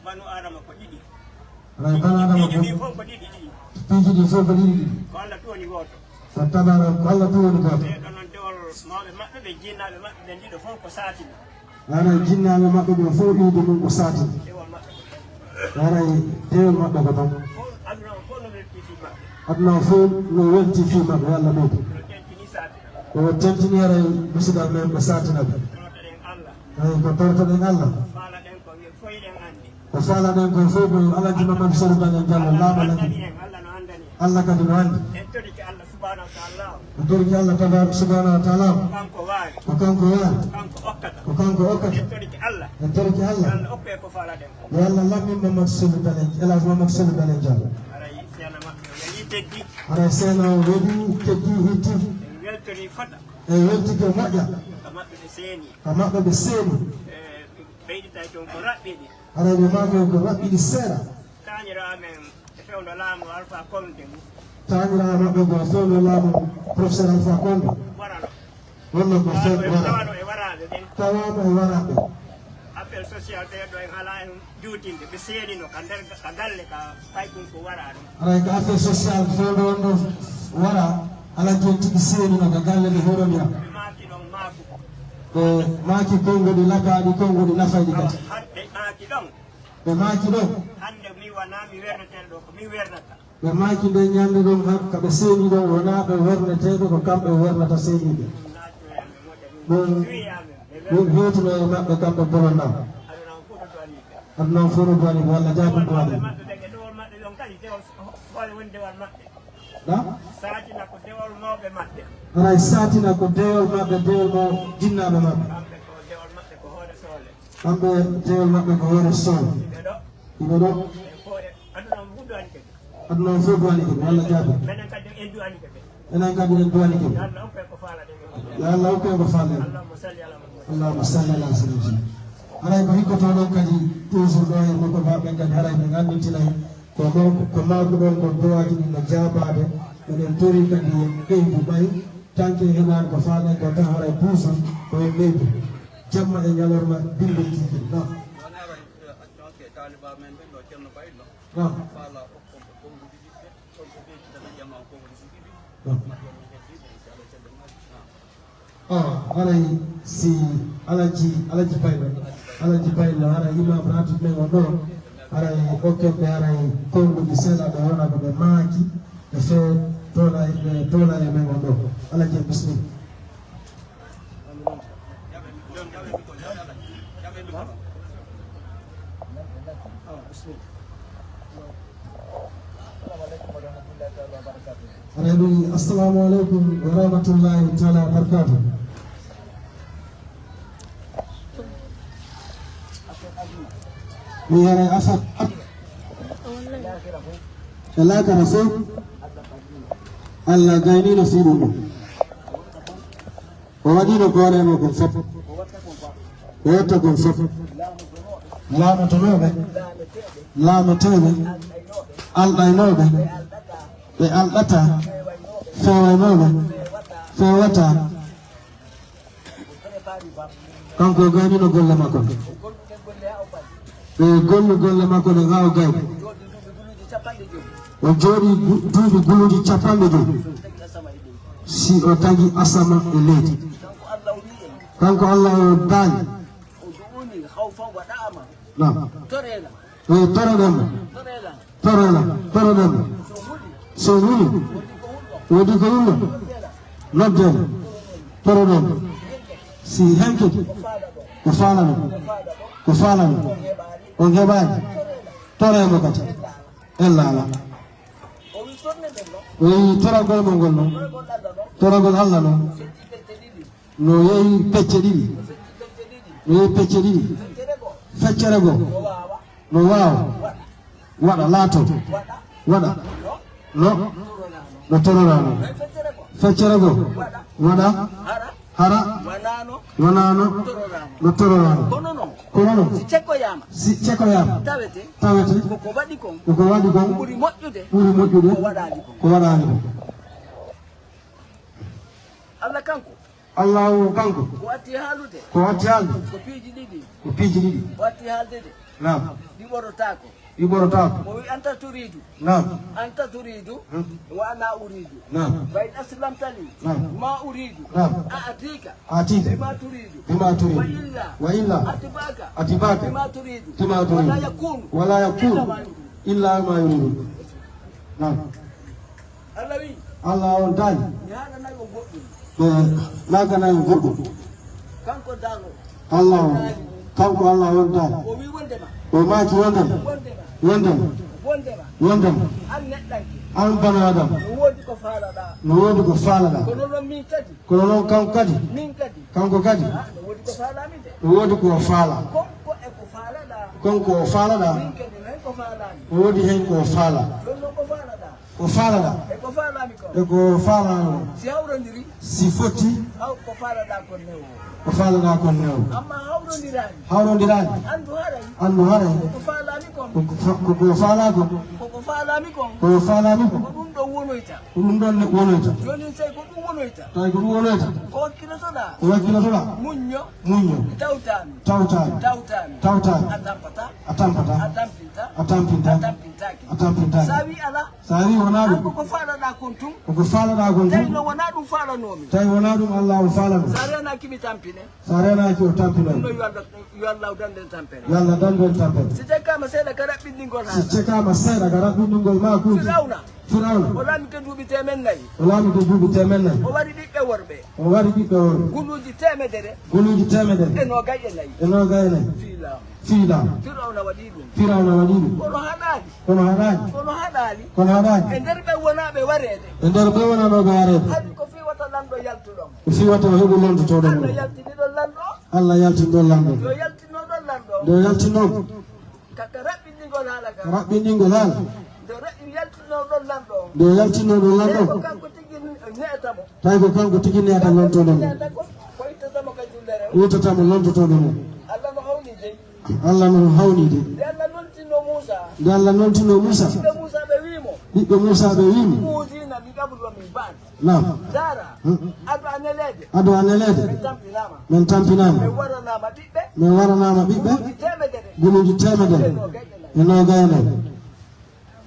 Banu Adama ko ɗiɗi. Haray banu Adama ko piiji ɗi fof ko ɗiɗi ɗiɗi. Piiji ɗi fof ko ɗiɗi ɗiɗi. Ko Allah tun woni gooto. Ko tabara ko Allah tun woni gooto. Ɓee ɗon noon dewol mawɓe maɓɓe ɓe jinnaaɓe maɓɓe ɓen ɗiɗo fof ko saatini. Haray jinnaaɓe maɓɓe ɓen fof iwde mum ko saatini. Dewol maɓɓe. Haray dewol maɓɓe ko ɗon. Fof aduna o fof no welti fii maɓɓe. Aduna o fof no welti fii maɓɓe, yo Allah ɓeydu. No tentini saatini. Ko tentini haray musidal men ko saatina ɓe. Tortoɗen Allah. Eyi, ko tortoɗen Allah. Ko faalaɗen kon, yo fof eɗen anndi. Ko faalaɗen kon fof ko Alaji Mamadou Sow Bale Diallo laaɓa lagi. Allah no anndani en, Allah no anndani en. Allah kadi no anndi. En torike Allah subhanahu wa taala. En torike Allah tabaraka subhanahu wa taala. Ko kanko waawi. Ko kanko waawi. Ko kanko okkata. Ko kanko okkata. En torike Allah. En torike Allah. Yo Allah okku en ko faalaɗen kon. Yo Allah lammin Mamadou Sow Bale, Elhadj Mamadou Sow Bale Diallo. Haray seena maɓɓe o welii, teddi. Haray seena o welii, teddi, hitti. En weltori fota. En weltike moƴƴa. Ka maɓɓe ɓe seeni. Ka maɓɓe ɓe seeni. E, ɓeyditay toon ko raɓɓiɗi. Haray ɓe maaki ko raɓɓiɗi seeɗa. Taaniraawo men e fewndo laamu Alpha Condé ngu. Taaniraawo maɓɓe ngo fewndo laamu professeur Alpha Condé. Warano. Wonno ko tawaano fe-, e, wara. Tawaano e waraaɓe ɓen. Tawaano e waraaɓe. Affaire sociale ɓe ɗo en alaa en juutinde. Ɓe seenino ka nder, ka galle, ka paykun ko wara ɗum. Haray ko affaire sociale fewndo wonno wara, Alaji en tigi seenino ka galle ɓe horonira. Ɓe maaki ɗon maaku. Ɓe maaki konnguɗi labaaɗi, konnguɗi nafayɗi kadi. Awa, han-, ɓe maaki ɗon. Ɓe maaki ɗon. Hannde mi wonaa mi werneteeɗo ɗo, ko mi wernata. Ɓe maaki nden ñannde ɗon, ha, ka ɓe seeni ɗon, wonaa ɓe werneteeɓe, ko kamɓe wernata seeniiɓe. Ɗum, ɗum heewtino e maɓɓe kamɓe bolonɗam. Aduna on fof no duwani ko, Allah jaabin duwani. Dewol maɓɓe ɓe, dewol maɓɓe ɗon kadi, dewol hoore woni dewol maɓɓe. Na? Saatina ko dewol mawɓe maɓɓe. Haray saatina ko dewol maɓɓe, dewol mo jinnaaɓe maɓɓe. Kamɓe ko dewol maɓɓe ko hoore soole. Kamɓe dewol maɓɓe ko hoore soole. Ɓe ɗo. Ɓe ɗo. Ɓe hoore aduna on fof duwani kadi. Aduna on fof duwani kadi, Allah jaabin. Menen kadi en duwani kadi. Enen kadi en duwani kadi. Yo Allah hokku en ko faalaɗen. Yo Allah hokku en ko faalaɗen. Allahumma salli ala Muhammad. Allahumma salli ala sayyidina. Haray ko hikkoto ɗon kadi, toujours ɗo e makko baɓe kadi haray ɓe nganndintinay ko ɗon ko maako ɗon ko duwaji ɗin no jaabaade. Eɗen tori kadi en ɓeydu ɓay tanke heɓaani ko faalaɗen ko tan haray toujours ko en ɓeydu. Jamma e ñalorma dimbe tigi. Na. Na. Ah, haray si Alaji, Alaji Baylo, Alaji Baylo, haray imam ratib men on ɗo, haray okkemɓe haray konguɗi seeɗa ɓe wona ko ɓe maaki, ɓe fe tola, ɓe tola e men on ɗo. Alaji, bismillah. Aɗa wi, "Assalamu aleykum wa rahmatullahi taala wa barakatuh." Mi yara asat e lakara fof. Allah gaynino fii ɗum ɗo. O waɗino ko waɗanoo kon fof. O watta kon fof. Laamotonooɓe, laameteeɓe, alɗaynooɓe, ɓe alɗata, feewaynooɓe, feewata. Kanko o gaynino golle makko. Ɓe gollu golle makko ɗen haa o gayni. O jooɗi du-, duuɓi guluuji capanɗe jowi. Si o tagi asama e leydi. Kanko Allah o daali. Naam. E toroɗen mo. Toroɗen mo. Toroɗen mo. So wuli. Woodi ko wulno. Nodden. Toroɗen mo. Si hanki. Ko faalano. Ko faalano. On heɓaani. Toroɗen mo kadi. Ella ala. O wi toragol mo ngol noon. Toragol Allah noon. No yehi pecce ɗiɗi. No yehi pecce ɗiɗi. Feccere goo. No waawa. Waɗa. Laato. Waɗa. No. No tororano. Feccere goo. Waɗa. Hara. Wanaano. No tororano. Kono noon. Kono noon. Si cekkoyaama. Si cekkoyaama. Tawete. Tawete. Ko ko waɗi kon. Ko ko waɗi kon. Ɓuri moƴƴude. Ɓuri moƴƴude. Ko waɗaali kon. Ko waɗaali kon. Allah kanko. Allahu kanko. Ko watti haalude. Ko watti haalde. Ko piiji ɗiɗi. Ko piiji ɗiɗi. Watti haalde de. Naam. Ɗi ɓorotaako. Ɗi ɓorotaako. O wi, "Anta turiidu." Naam. Anta turiidu. Hmm. Wa ana uriidu. Naam. Fa in aslamta li. Naam. Ma uriidu. Naam. A atiika. Atiika. Bima turiidu. Bima turiidu. Wa illa. Wa illa. Atibaka. Atibaka. Bima turiidu. Bima turiidu. Wala yakunu. Wala yakunu. Illa ma yuriidu. Illa ma yuriidu. Naam. Allah wi. Allah on daali. Mi haalanay on goɗɗum. Ɓe laakanayi on goɗɗum. Kanko daalo. Allah on. Kanko Allah on daali. O wi wondema. O maaki wondema. Wondema. Wondema. Wondema. Wondema. An neɗɗanke. An bano Adama. No woodi ko faalaɗaa. No woodi ko faalaɗaa. Kono noon min kadi. Kono noon kanko kadi. Min kadi. Kanko kadi. Ah, no woodi ko faalaami de. No woodi ko o faala. Kanko e ko faalaɗaa. Kanko o faalaɗaa. Min kadi no hen ko faalaami. No woodi hen ko o faala. Jooni noon ko faalaɗaa. Ko faalaɗaa. E ko faalaami kon. E ko faalaɗaa kon. Si hawrondiri. Si foti. Haw ko faalaɗaa kon newo. Ko faalaɗaa kon newo. Amma hawrondiraani. Hawrondiraani. Anndu haray. Anndu haray. Ko ko faalaami kon. Ko ko fa-, ko ko faalaa kon. Ko ko faalaami kon. Ko ko faalaami kon. Ko ɗum ɗon wonoyta. Ko ɗum ɗon ne wonoyta. Jooni sey ko ɗum wonoyta. Tawi ko ɗum wonoyta. Ko wakkilotoɗaa. Ko wakkilotoɗaa. Muñño. Muñño. Tawtaami. Tawtaami. Tawtaami. Tawtaami. A tampataa. A tampataa. A tampintaa. A tampintaa. A tampintaaki. A tampintaaki. So a wii alaa. So a wii wonaa ɗum. An ko ko faalaɗaa kon tun. Ko ko faalaɗaa kon tun. Tawi no wonaa ɗum faalanoomi. Tawi wonaa ɗum Allah on faalanoo. So a reenaaki mi tampine. So a reenaaki o tampinay. Ɗum ɗo yo Allah, yo Allah dandu en tampere. Yo Allah dandu en tampere. Si cekkaama seeɗa ka raɓɓinɗingol haala. Si cekkaama seeɗa ka raɓɓinɗingol maakuuji. Firawna. Firawna. O laamike duuɓi teemen nayi. O laamike duuɓi teemen nayi. O wari ɓiɓɓe worɓe. O wari ɓiɓɓe worɓe. Guluuji teemedere. Guluuji teemedere. E noogay e nayi. E noogay e nayi. Fii laamu. Fiila. Firawna waɗi ɗum. Firawna waɗi ɗum. Kono haɗaali. Kono haɗaali. Kono haɗaali. Kono haɗaali. E nder ɓe wonaaɓe wareede. E nder ɓe wonanooɓe wareede. Hari ko fii wata lanɗo yaltuɗon. Ko fii wata o heɓu londotooɗo mo. Allah yaltini ɗon lanɗo. Allah yaltini ɗon lanɗo. Yo yaltino ɗon lanɗo. Nde o yaltinoo. Ka, ka raɓɓinɗingol haala ka. Ka raɓɓinɗingol haala. Nde o raɓɓi yaltinoo ɗon lanɗo. Nde o yaltinoo ɗon lanɗo. Tawi ko kanko tigi ne'ata mo. Tawi ko kanko tigi ne'ata lontooɗo mo. Ne'ata ko, ko ittata mo ka jullere o. Ittata mo lontotooɗo mo. Allah no hawni dey. Allah no hawni dey. Nde Allah nontinno Muusa. Nde Allah nontinno Muusa. Ɓiɓɓe Muusa ɓe wi'i mo. Ɓiɓɓe Muusa ɓe wi'i mo. Uuzina min qablu wa min ba'd. Naam. Ndaara, hmm, ado a neleede. Ado a neleede. Min tampinaama. Min tampinaama. Min waranaama ɓiɓɓe. Min waranaama ɓiɓɓe. Guluuji teemedere. Guluuji teemedere. E noogay nayi. E noogay nayi.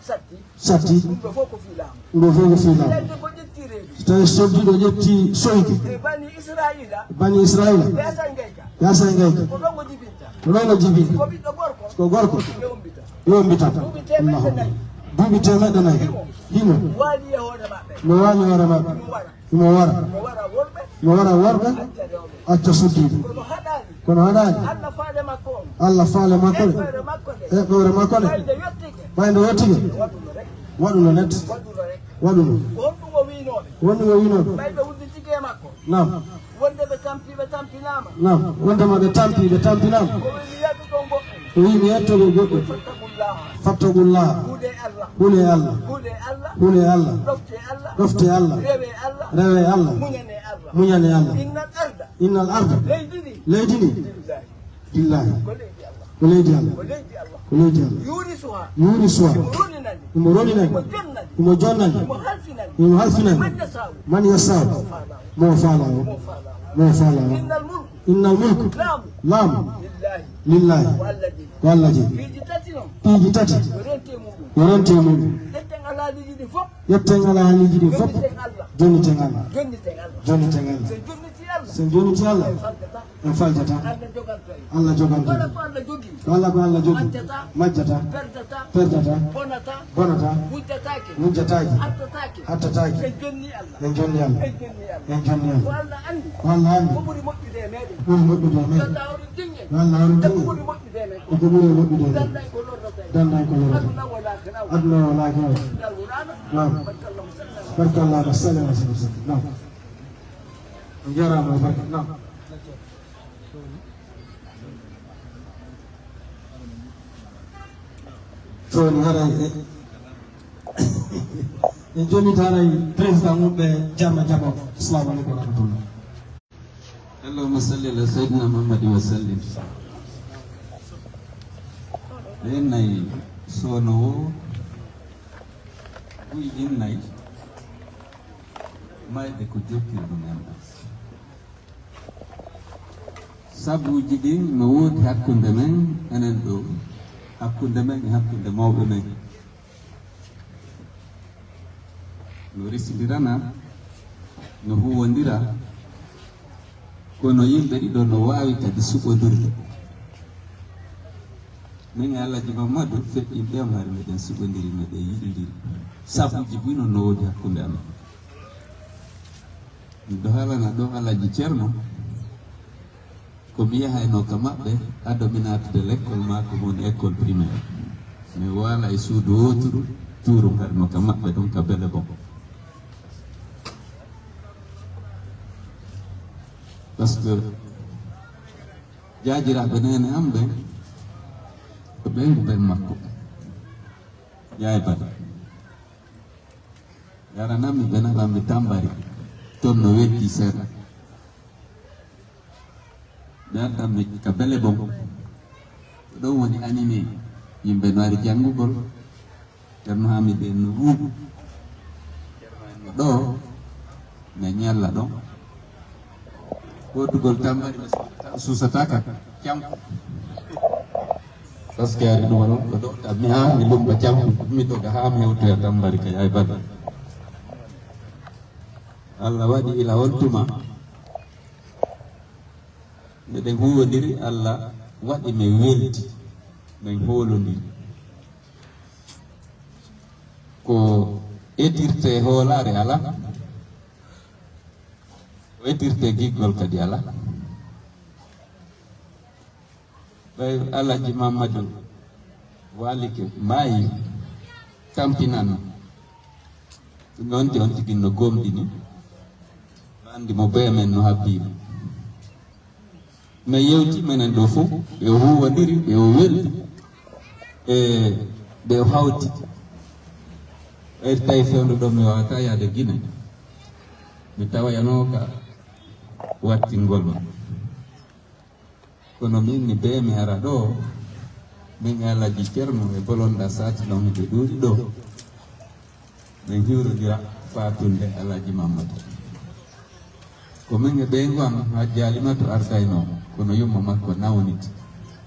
Satti. Satti. Ɗum ɗo fof ko fii laamu. Ɗum ɗo fof ko fii laamu. Tawi ko ƴetti reedu. So tawi soddiiɗo ƴetti soyde. E Bani Israa'iila. Bani Israa'iila. Ɓe asay ngayka. Ɓe asay ngayka. Ko ɗon o jibinta. Ko ɗon o jibinta. Ko ɓiɗɗo gorko. Ko gorko. Ɓe umbita. Ɓe umbita. Duuɓi teemedde nayi. Allahu. Duuɓi teemedde nayi. Himo. Himo. Waali e hoore maɓɓe. Mo waali e hoore maɓɓe. Himo wara. Himo wara. Himo wara worɓe. Himo wara worɓe. Acca rewɓe. Acca suddiiɓe. Kono haɗaani. Kono haɗaani. Allah faale makko on. Allah faale makko on. Eɓɓoore makko nde. Eɓɓoore makko nde. Ɓay nde yottike. Ɓay nde yottike. Waɗuno rek. Waɗuno net. Waɗuno rek. Waɗuno. Ko honɗum o wiinooɓe? Ko honɗum o wiinooɓe? Ɓay ɓe udditike e makko. Naam. Wonde ɓe tampi, ɓe tampinaama. Naam. Wonde ma ɓe tampi, ɓe tampinaama. O wi'i mi yettoto goɗɗum. O wi'i mi yettoto goɗɗum. Fattakullaha. Fattakullaha. Hulee Allah. Hulee Allah. Hulee Allah. Hulee Allah. Ɗofte Allah. Ɗofte Allah. Rewe Allah. Rewe Allah. Muñane Allah. Muñane Allah. Innal arda. Innal arda. Leydi ndi. Leydi ndi. Lillahi. Lillahi. Ko leydi Allah. Ko leydi Allah. Ko leydi Allah. Ko leydi Allah. Yurisuha. Yurisuha. Himo roninani. Himo roninani. Himo jonnani. Himo jonnani. Himo halfinani. Himo halfinani. Man yasa'u. Man yasa'u. Mo faalaa o. Mo faalaa o. Mo faalaa o. Innal mulku. Innal mulku. Laamu. Laamu. Lillahi. Lillahi. Ko Allah jeyi. Ko Allah jeyi. Piiji tati non. Piiji tati. Yo rente e muɗum. Yo rente e muɗum. Ƴetten alhaaliiji ɗi fof. Ƴetten alhaaliiji ɗi fof. Jonniten Allah. Jonniten Allah. Jonniten Allah. Jonniten Allah. So en jonnitii Allah. So en jonnitii Allah. En faljata. En faljata. Allah joganto en. Allah joganto en. Kala ko Allah jogii. Kala ko Allah jogii. Majjata. Majjata. Perdata. Perdata. Bonata. Bonata. Wujjataake. Wujjataake. Attataake. Attataake. En jonnii Allah. En jonnii Allah. En jonnii Allah. En jonnii Allah. Ko Allah anndi. Ko Allah anndi. Ko ɓuri moƴƴude e meɗen. Ko ɓuri moƴƴude e meɗen. Yo Allah hawrin dinŋe. Yo Allah hawrin dinŋe. Ko ɓuri moƴƴude e meɗen. Ko ɓuri moƴƴude e meɗen. Danday ko lorrata en. Danday ko lorrata en. Aduna o laakira o. Aduna o laakira o. Naam. Barka Allahumma salli ala sayyidina Muhammad. Naam. On njaaraama, barka. Naam. Jooni haray e, en jonnita haray président mum ɓe jarna jabo. Assalamu aleykum wa rahmatullah. Allahumma salli ala sayyidina Muhammadin wa sallim. Ɓe nayi soono o, buy ɗin nayi, mayɓe ko jokkirɗum en ɗan. Sabuuji ɗin no woodi hakkunde men enen ɗo, hakkunde men e hakkunde mawɓe men. No resindirana, no huwondira, kono yimɓe ɗiɗo no waawi kadi suɓondirde. Min e Alhaji Mammadu feƴƴinɓe on hari meɗen suɓondiri, meɗen yiɗindiri. Sabuuji buy non no woodi hakkunde amen. Miɗo haalana ɗo Alhaji Ceerno, ko mi yahayno ka maɓɓe, ado mi naatude lekkol maa ko woni école primaire. Mi waala e suudu wooturu, tuuru harno ka maɓɓe ɗon ka Belebon. Parce que jaajiraaɓe neene am ɓen, ko ɓeyngu ben makko. Yaay Bada. Yaranammi ɓe naɓammi Tambari, ton no weddi seeɗa. Ɓe addammi ka Belebon. Ko ɗon woni animé. Yimɓe no ari janngugol. Ceerno Haamid en no wuuɓi. Ceerno en no ɗo. Ne ñalla ɗon. Woodugol Tambari ɓe suusata ka. Canku. Parce que ari ɗum onon ko ɗo, mi haa mi lumba canku, mi doga haa mi hewtoya Tambari ka Yaay Bada. Allah waɗi ila on tuma, meɗen huwondiri, Allah waɗi min weldi, min hoolondiri. Ko etirte hoolaare alaa, ko etirte giggol kadi alaa. Ɓay Alhaji Mamadou Walike maayi, tampinano. Ɗum noon, te on tigi no gomɗini. Anndi mo bee men no habbiino. Men yewti menen ɗo fof, ɓe o huuwondiri, ɓe o weldi, e ɓe o hawti. Ɓayri tawi fewndo ɗo mi wawata yaade Gine. Mi tawayanoo ka wattingol ma. Kono min ni bee mi ara ɗo, min e Alhaji Ceerno e Bolonda Sati ɗon ɓe ɗuuɗi ɗo. Min hiwrodira fatunde Alhaji Mamadou. Ko min e ɓeyngu am Hajji Alimatu ardaynoo, kono yumma makko nawniti.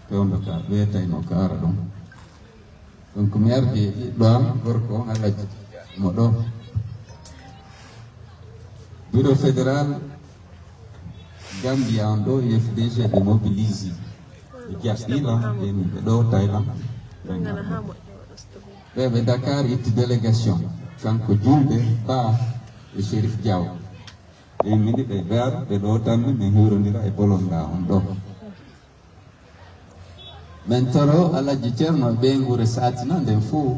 Fewndo ka weetaynoo ka ara ɗon. Donc mi ardi ɓiɗɗo am gorko on Alhaji mo ɗo. Bureau fédéral Gambia on ɗo, U F D G ɓe mobilisi. Ɓe jaɓɓiima, ɓe min ɓe ɗo Thailand. Ɓe ɓe Dakar itti délégation. Kanko Julde Ba e Chérif Diaw. Ɓe min ɓe ɓe ara, ɓe ɗo tan min hiwrondira e Bolonda on ɗo. Men toro Alhaji Ceerno e ɓeynguure Satina nden fof.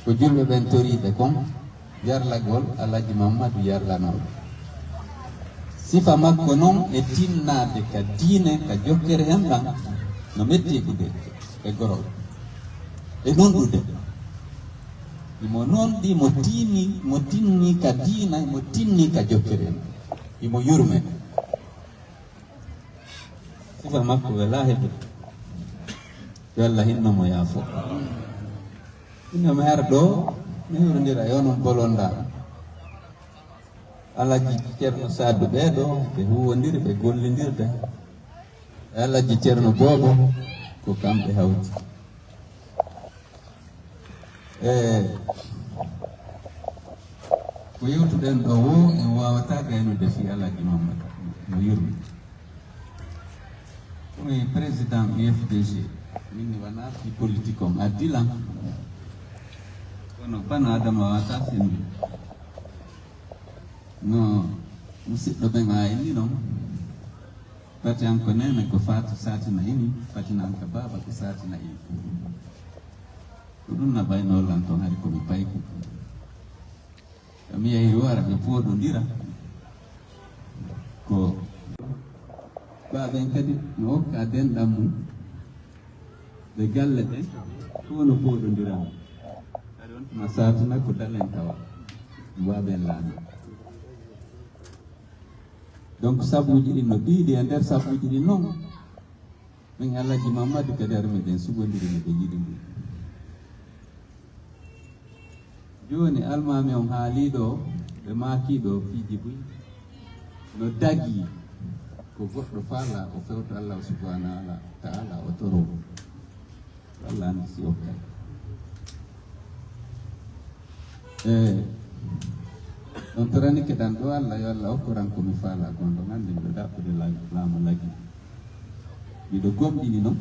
Ko julɓe ɓen toriiɓe kon, yarlagol Alhaji Mamadou yarlanooɓe. Sifa makko non e tinnaade ka diine, ka jokkere enɗan, no mettiɗude e gorol. E nunɗude. Imo nunɗi, mo tinni, mo tinni ka diina, mo tinni ka jokkere enɗan. Imo yurme. Sifa makko welaa heɓude. Yo Allah hinno mo yaafo. Ina mi ara ɗo, mi hiwrondira e onon Bolonda. Alhaji Ceerno Saadu ɓee ɗo, ɓe huuwondiri, ɓe gollindirde. E Alhaji Ceerno Boobo, ko kamɓe hawti. E ko yewtuɗen ɗo woo, en waawata gaynude fii Alhaji Mamadou, no yurmi. Komi président U F D G, min mi wanaa fii politique on addi lan. Kono bana Adama waawata senndi. No musidɗo ɓen a inni non. Pati an ko neene ko Faatu Saatina ini, pati nan ka baaba ko Saatina ini. Ko ɗum na ɓaynoo lan ton hari ko mi payku. Ka mi yahiri wara ɓe pooɗondira. Ko baaɓen kadi no okka denɗan mum. Ɓe galle ɗen ko no pooɗondira. Hari on tuma Saatina ko dalen tawa. Baaɓen laami. Donc sabuuji ɗin no ɗiiɗi e nder sabuuji ɗin non. Min Alhaji Mamadou kadi hari meɗen suɓondiri, meɗen yiɗi ndu. Jooni almaami on haalii ɗo, ɓe maakii ɗo piiji buy. No dagii ko goɗɗo faala o fewto Allah subhanahu wa ta'ala o toro. Ko Allah anndi si okkay. E on toranike ɗan ɗo Allah, yo Allah okkoran ko mi faala kon, ɗon anndi miɗo ɗaɓɓude la-, laamu lagi. Miɗo gomɗini non,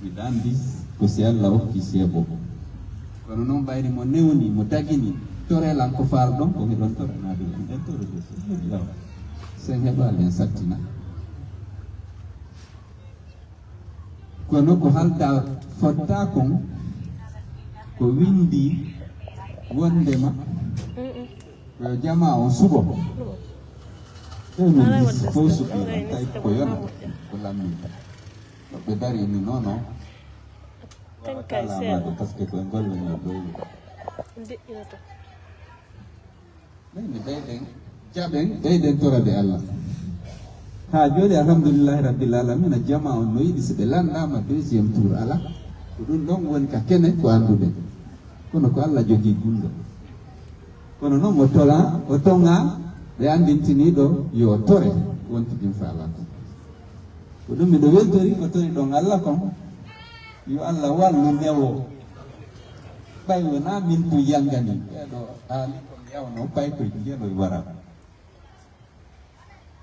miɗo anndi ko si Allah okki seebo. Kono non ɓayri mo newni, mo dagini, torelan ko faalɗon, ko miɗon toranaade on. En toroɗo so yawa. Sen heɓaali en sattina. Kono ko halda fotta kon, ko windi wondema ko yo jama on suɓo. Deux mille dix fof suɓi, tawi ko yona ko lamminta. Ɗo ɓe dari ni non non. Tan kay seeɗa. Parce que koye golle men ɗo. Deƴƴinoto. Ɓeyni ɓeyɗen, jaɓen, ɓeyɗen torade Allah. Haa jooni, alhamdulillahi rabbil alamina, jama on no yiɗi si ɓe lanndama deuxième tour, ala. Ko ɗum ɗon woni ka kene ko annduɗen. Kono ko Allah jogii gunndal. Kono noon o tola, o toŋa ɓe anndintiniiɗo yo o tore wonti ɗin faala kon. Ko ɗum miɗo weltori ko tori ɗon Allah kon. Yo Allah wallu newo. Ɓay wonaa min tun yangani. Ɓeeɗo haali kon yawno paykoy jenoy wara.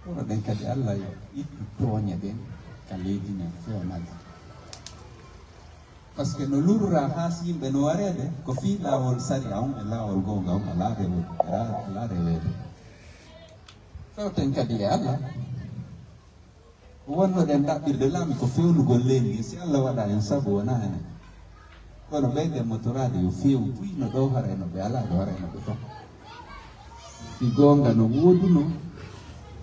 Kono ɗen kadi Allah yo ittu tooñe ɗen ka leydi men fewnali. Parce que no lurra haa si yimɓe no wareede ko fii laawol sariya on e laawol goonga on alaa rewe-, alaa, alaa reweede. Fewten kadi e Allah. Ko wonnoɗen ɗaɓɓirde laamu ko fewnugol leydi ndi, si Allah waɗa en sabu wonaa enen. Kono ɓeyden motoraade yo feewu buy no ɗo hara e no ɓe alaa ɗo hara e no ɓe ton. Si goonga no woodunoo,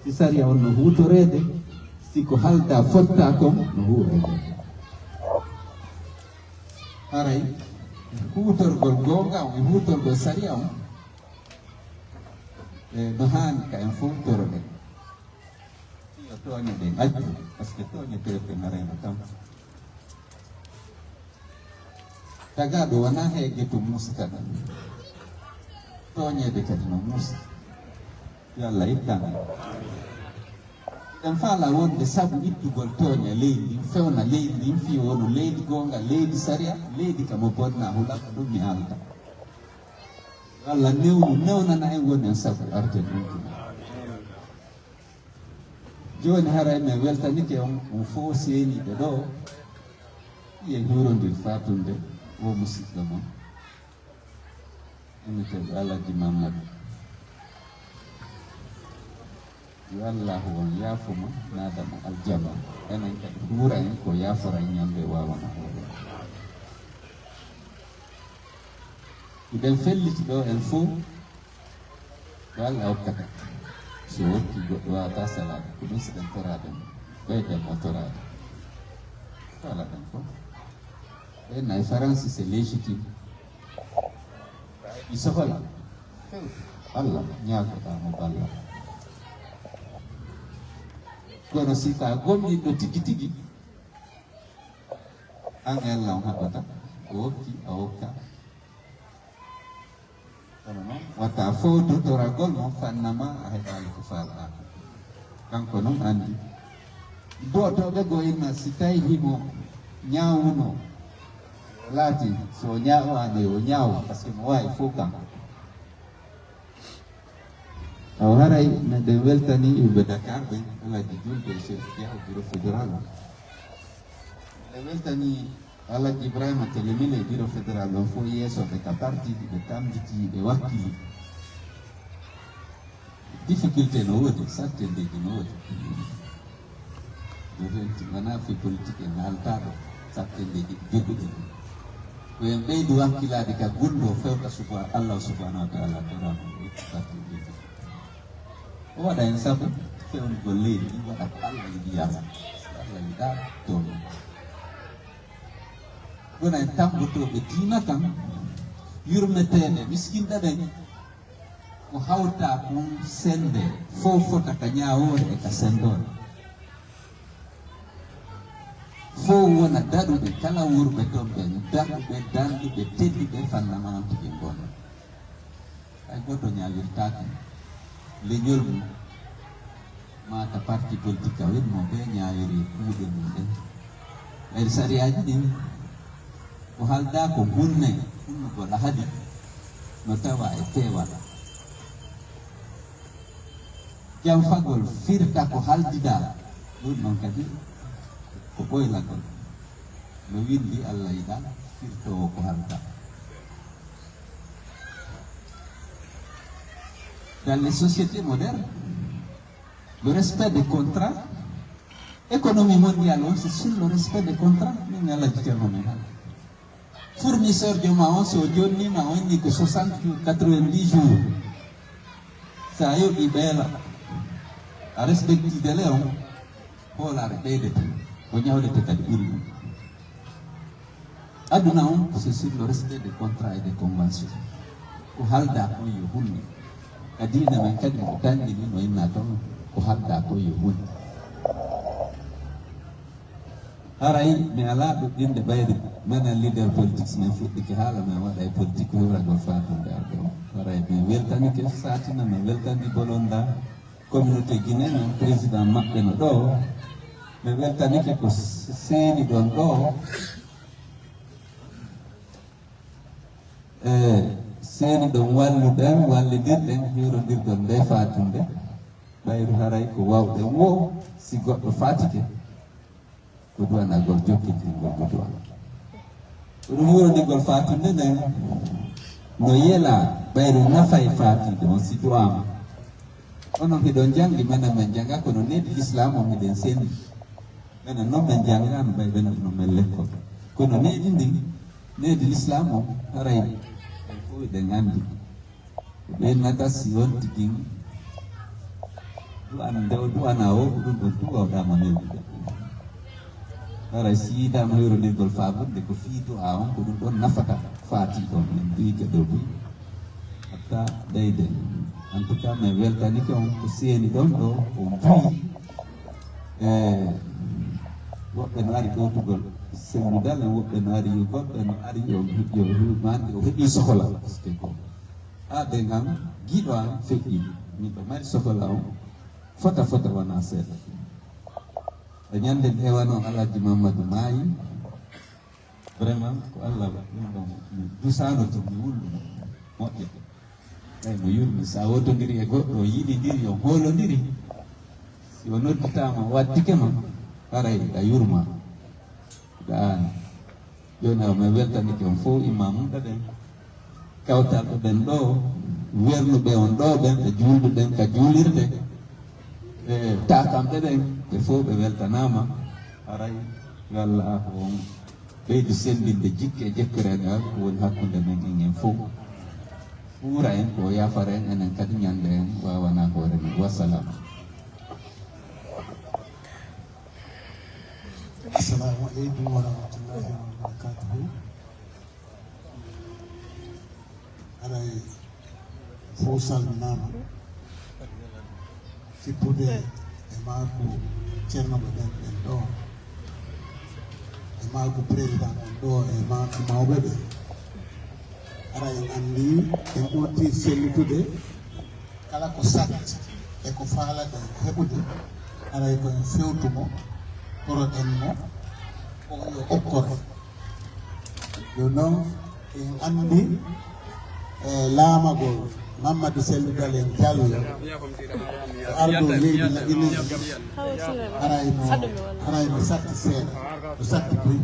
si sariya on no huutoreede, si ko haaldaa fottaa kon no huureede. Haray huutorgol goonga on e huutorgol sariya on, e no haani ka en fow toroɗen. Yo tooñe ɗen accu, parce que tooñeteeɓe no reena tan. Tagaaɗo wonaa heege to muusi kadi. Tooñeede kadi no muusi. Yo Allah ittan en. Eɗen faala wonde sabu ittugol tooñe leydi ndin, fewna leydi ndin, fii wonu leydi goonga, leydi sariya, leydi ka mo bonna hula ko ɗum mi haalta. Yo Allah newnu, newnana en woni en sabu arde ɗum tuma. Jooni haray min weltanike on, on fof seeniiɓe ɗo. Hiye huurondir faatunde o musidɗo mon. Innetee Alhaji Mamadou. Yo Allahu on yaafo mo, naada mo aljanna. Enen kadi huura en ko yaafora en ñande waawana hoore. Hiɗen felliti ɗo en fof ko Allah hokkata. So hokki goɗɗo waawata salaade, ko ɗum siɗen toraade mo. Ɓeyden mo toraade. Faalaɗen fof. Ɓen nayi Faransi c'est légitime. I sohola. Allah, ñaagoɗaa mo balla. Kono si ka gomɗinɗo tigi tigi, an e Allah on haɓata. O hokki, a hokka. Kono noon, wata fow dotoragol mo fannama a heɓaali ko faalɗaa. Kanko noon anndi. Dootooɓe goo inna si tawi himo ñaawuno, o laati so o ñaawaani o ñaawa, parce que mo waawi fof kanko. Awa haray meɗen weltani yimɓe Dakar ɓen, Alhaji Julde e Cheikh Diaw, bureau fédéral o. Meɗen weltani Alhaji Ibrahima Telemile e bureau fédéral o fof yeesoɓe ka parti, ɓe tambiti, ɓe wakkili. Difficulté no woodi, sattendeeji no woodi. Ɗo renti wonaa fii politique en haaltaa ɗo, sattendeeji joguɗen ɗi. Ko en ɓeydu wakkilaade ka gunndoo fewta suba-, Allah subhanahu wa ta'ala torama e sattendeeji. O waɗa en sabu fewnugol leydi ndi waɗa ko Allah yiɗi yaasa. So Allah yiɗaa, tooño. Wona en tammbotooɓe diina kan, yurmeteeɓe miskinɓe ɓen. Ko hawta kon sennde, fow fota ka ñaawoore e ka senndoore. Fow wona daɗuɓe kala wuurɓe ton ɓen, daɗuɓe, danɗuɓe, tedduɓe, fannama on tigi ngon. Hay gooto ñaawirtaake leñol mum. Maa ka parti politique ka woni mo ɓe ñaawiri kuuɗe mum ɗen. Ɓayri sariyaaji ɗin, ko haaldaa ko hunne, hunnugol ahadi, no tawa e peewal. Janfagol firta ko haaldidaa, ɗum ɗon kadi ko ɓoylagol. No winndi Allah yiɗa firtoowo ko haaldaa. Dans les sociétés modernes, le respect des contrats, économie mondiale, on, c'est sur le respect des contrats, min Alhaji Ceerno men haaldi. Fournisseur jooma on, so o jonnima, o inni ko soixante jours, quatre-vingt-dix jours. Sa yoɓi ɓeela, a respecti délai on, hoolaare ɓeydete, o ñawlete kadi ɓuri ɗum. Aduna on, c'est sur le respect des contrats et des conventions. Ko haaldaa kon yo hunne. Ka diina men kadi mo tanƴini no inna ton, ko haaldaa kon yo hunne. Haray mi alaa ɗuɗɗinde ɓayri menen leader politics men fuɗɗike haala men waɗa e politique hewragol faatunde arde on. Haray mi weltanike saatina, mi weltani bolonda communauté Guinée, men président maɓɓe no ɗo. Mi weltanike ko seeni ɗon ɗo. E seeni ɗon walluɗen, wallidirɗen, hiwrondirgol nde faatunde. Ɓayru haray ko wawɗen wo, si goɗɗo faatike, ko duwanagol jokkitingol mo duwa. Ko ɗum hiwrondirgol faatunde nden no yela, ɓayru nafay faatiiɗo on si duwaama. Onon hiɗon janngi, menen men jannga, kono needi Lislaam on hiɗen sendi. Enen noon, men janngaano ɓay ɓe no men lekkol. Kono needi ndin, needi Lislaam on, haray en fof eɗen anndi. Ɓe nata si on tigi du'an, nde o du'anaa o, ko ɗum ɗon tun wawɗaa mo newnude. Haray si yiidaama hirondirgol faabunde ko fii du'aa on, ko ɗum ɗon nafata faati ɗon. En du'ike ɗo buy. Hatta ɓeyde. En tout cas, min weltanike on ko seeni ɗon ɗo, on buy. E woɓɓe no ari ɗowtugol senndugal, e woɓɓe no ari, yo goɗɗo no ari, yo, yo, yo mande, o heɓi sokola. Parce que ko haa ɓe ngam giɗo an feƴƴi. Min ɗo mari sokola on, fota, fota wona seeɗa. E ñande mi ewano Alhaji Mamadou maayi, vraiment, ko Allah waɗi ɗum ɗon. Mi dusaano to, mi wulluno. Moƴƴa. Ɓay mo yurmi, so a wootondiri e goɗɗo, o yiɗindiri, on hoolondiri. Si o nodditaama, o wattike ma, haray a yurma. Ɗaan. Jooni o, mi weltanike on fof, imaamuɓe ɓen, kawtalɓe ɓen ɗo, wernuɓe on ɗo ɓen, ɓe juulɓe ɓen ka juulirde, e taakamɓe ɓen, ɓe fof ɓe weltanaama. Haray yo Allah ko on ɓeydu semmbinde jikke e jekkoraagal ko woni hakkunde men en, en fof. Fuura en, ko yaafara en, enen kadi ñande en waawana hoore men. Wassalam. Assalamu aleykum wa rahmatullahi wa barakatuhu. Haray fof salminaama. Tippude e maaku ceerno ɓe ɓen, ɓen ɗo, e maaku président on ɗo, e maaku mawɓe ɓe. Haray en anndi, en ɓurti sellitude. Kala ko satti e ko faalaɗen heɓude, haray ko en fewtu mo, toroɗen mo, o yo okkor en. Jooni noon, en anndi, e laamagol Mamadou Cellou Dalein Diallo, ko arɗo leydi Laɓinirdi, haray no, haray no satti seeɗa, no satti buy.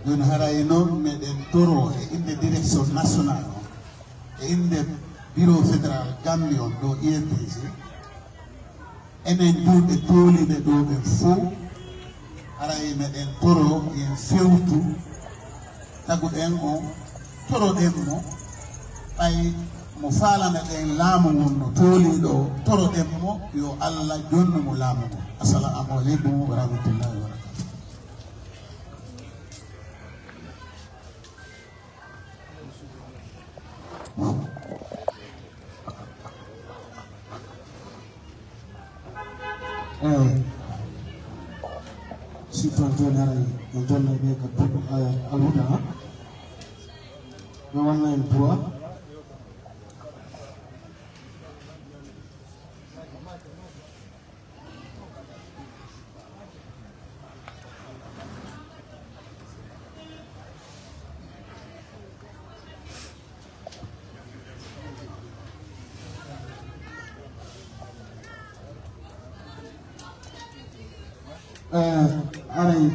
Jooni, haray noon, meɗen toro e innde direction nationale on, e innde bureau fédéral Gambie on ɗo, U N T G, enen juulɓe tooliiɓe ɗo ɓen fof, haray meɗen toro, yen fewtu, taguɗen o, toroɗen mo, ɓay mo faalana ɗen laamu ngun no tooliiɗo o, toroɗen mo yo Allah jonnu mo laamu ngun. Assalamu aleykum wa rahmatullahi wa barakatuh. Eey. Si toon jooni haray en jonnay ɓe ka duɗo, eh, alhuda, ha? Ɓe wanna en duwa. Eh, haray,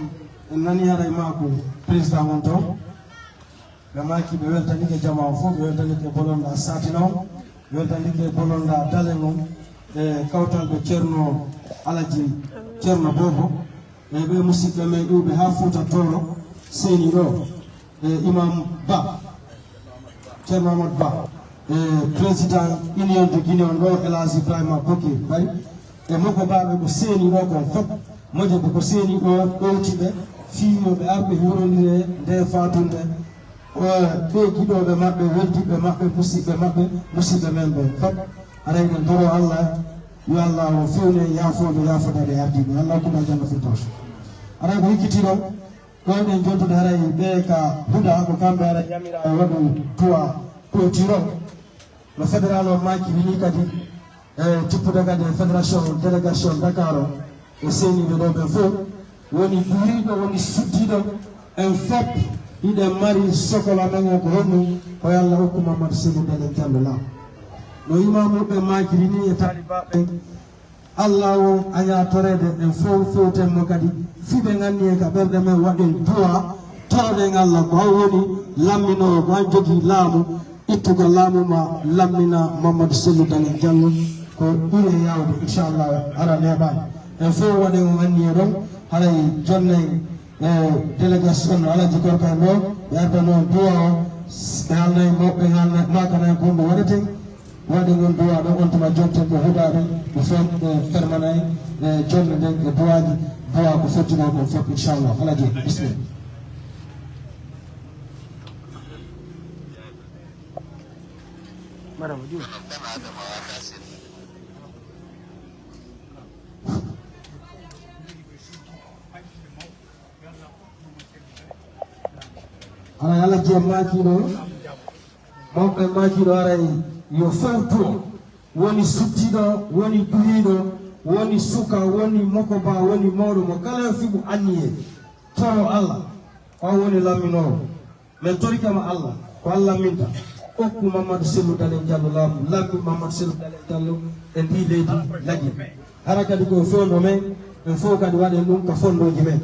en nani haray maaku président on to. Ɓe maaki ɓe weltanike jamaa o fof, ɓe weltanike bolonɗa Satina on, ɓe weltanike bolonɗa Dalen on, e kawtal ɓe Ceerno Alaji Ceerno Bobo, e ɓe musidɓe men iwɓe haa Fuuta Tooro, seeni ɗo, e Imam Ba, Ceerno Amadou Ba, e président Union de Guinée on ɗo, El Hadj Ibrahima Bokir Bari, e moko mbaaɓe ko seeni ɗo kon fof, moƴƴuɓe ko seeni ɗo, ɗowtiɓe, fii yo ɓe ar ɓe huurondiree nde faatunde. Ɓe giɗooɓe maɓɓe, weldiiɓe maɓɓe, musidɓe maɓɓe, musidɓe men ɓen fop. Haray eɗen toro Allah, yo Allah o fewnu en yaafooɓe, yaafodaade e ardiiɓe. Allah hokku ɓe aljanna firdaws. Haray ko hikkitii ɗon, ɗo eɗen jontude haray ɓe ka huɗa, ko kamɓe haray yamiraa e waɗu du'a clôture on. No fédéral o maaki, wini kadi, e tippude kadi e fédération, délégation Dakar o, e seeniiɓe ɗo ɓen fof, woni duuriiɗo, woni suddiiɗo, en fof hiɗen mari sokola men o ko honɗum? Ko yo Allah hokku Mamadou Cellou Dalein Diallo law. No imaamuɓe maakiri ni e taalibaaɓe ɓen, Allah o añaa toreede, en fof fewten mo kadi, fii ɓe nganni en ka ɓerɗe men, waɗen du'a, toroɗen Allah ko o woni lamminoowo, ko an jogii laamu, ittugol laamu ma lammina Mamadou Cellou Dalein Diallo, ko ɓuri e yaawde, inchallah, hara neeɓaani. En fof waɗen o anniya ɗon, Haray jonnen e délégation no Alaji Gorko en ɗo, ɓe arda noon duwa o, ɓe haalnay mo, ɓe haalna, maakana en ko honɗum waɗeten, waɗen on duwa ɗo, on tuma jonten ko huɗaɓe, ɓe fof ɓe fermana en e jonne nden e duwaji, duwa ko fottinoo kon fof, inchallah. Alaji, bismillah. Madame, Haray Alaji en maakiiɗo, mawɓe maakiiɗo, haray yo fewtu o, woni suttiiɗo, woni duhiiɗo, woni suka, woni mokoba, woni mawɗo mo kala yo fiɓu anniyee, toro Allah, o woni lamminoowo. Min torike ma Allah, ko Allah minta. Okku Mamadou Cellou Dalein Diallo laamu, lammi Mamadou Cellou Dalein Diallo e ndi leydi Lagine. Hara kadi ko fewndo men, en fof kadi waɗen ɗum ka fondooji men.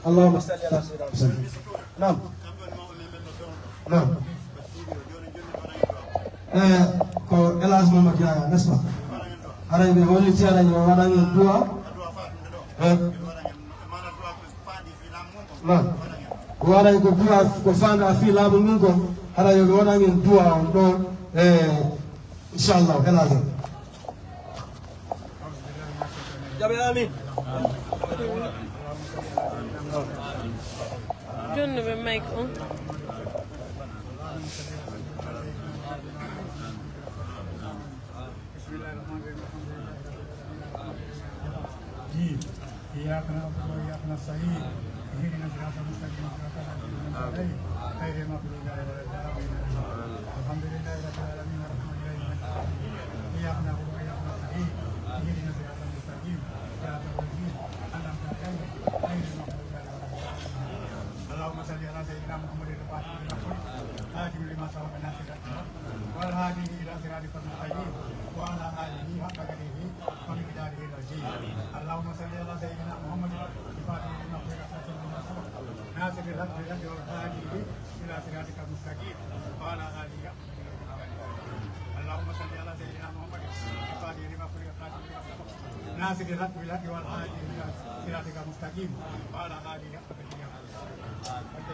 Allahumma salli ala sayyidina Muhammad. Naam. Naam. Eh, ko El Hadj Mamadou Yaya, n'est-ce pas? Haray ɓe woni tiyana yo waɗan en duwa. Eh. Naam. Waɗay ko duwa ko faanda fii laamu ngun kon, haray yo waɗan en duwa on ɗo, eh, inchallah, El Hadj. Jaɓe amin. Jonno ɓe mic on. بسم الله الرحمن الرحيم. الحمد لله رب العالمين. إياك نعبد وإياك نستعين. اهدنا الصراط المستقيم، صراط الذين أنعمت عليهم، غير المغضوب عليهم ولا الضالين. الحمد لله رب العالمين، الرحمن الرحيم، مالك يوم الدين. إياك نعبد وإياك نستعين. اهدنا الصراط المستقيم، صراط الذين أنعمت عليهم، غير المغضوب عليهم ولا الضالين. اللهم صل على سيدنا محمد الفاتح لما أغلق، الخاتم لما سبق، ناصر الحق والهادي إلى صراطك المستقيم وعلى آله حق قدره ومقداره العظيم. اللهم صل على سيدنا محمد الفاتح لما أغلق، الخاتم لما سبق، ناصر الحق بالحق والهادي إلى صراطك المستقيم وعلى آله حق قدره ومقداره العظيم. اللهم صل على سيدنا محمد الفاتح لما أغلق، الخاتم لما سبق، ناصر الحق بالحق والهادي إلى صراطك المستقيم وعلى آله حق قدره ومقداره العظيم.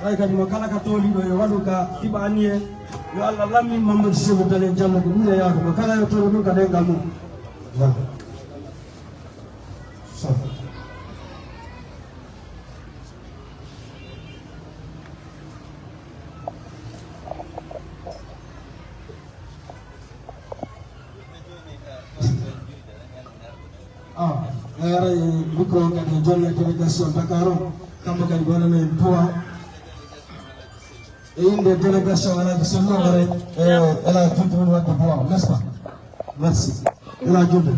Ay kadi mo kala ka tooliiɗo yo waɗu ka fiɓa anniye, yo Allah lammin Mamadou Cellou Dalein Diallo ko ɗum e yaadu mo kala yo toolu ɗum ka ɗengal mum. Voilà. Ah, e ara e micro kadi e jonne délégation Dakar o, kamɓe kadi gonano en poids e inde délégation alaaji sonno ware e ela juddu min wadde poids, n'est-ce pas? Merci. Ela juddu.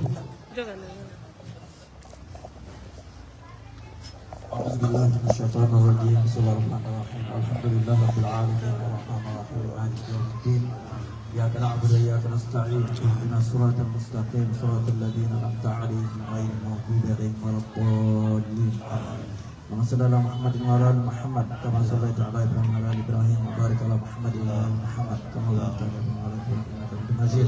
أعوذ بالله من الشيطان الرجيم. بسم الله الرحمن الرحيم. الحمد لله رب العالمين. الرحمن الرحيم. مالك يوم الدين. إياك نعبد وإياك نستعين. اهدنا الصراط المستقيم. صراط الذين أنعمت عليهم غير المغضوب عليهم ولا الضالين. آمين. اللهم صل على محمد وعلى آل محمد كما صليت على إبراهيم وعلى آل إبراهيم وبارك على محمد وعلى آل محمد كما باركت على إبراهيم وعلى آل إبراهيم إنك حميد مجيد.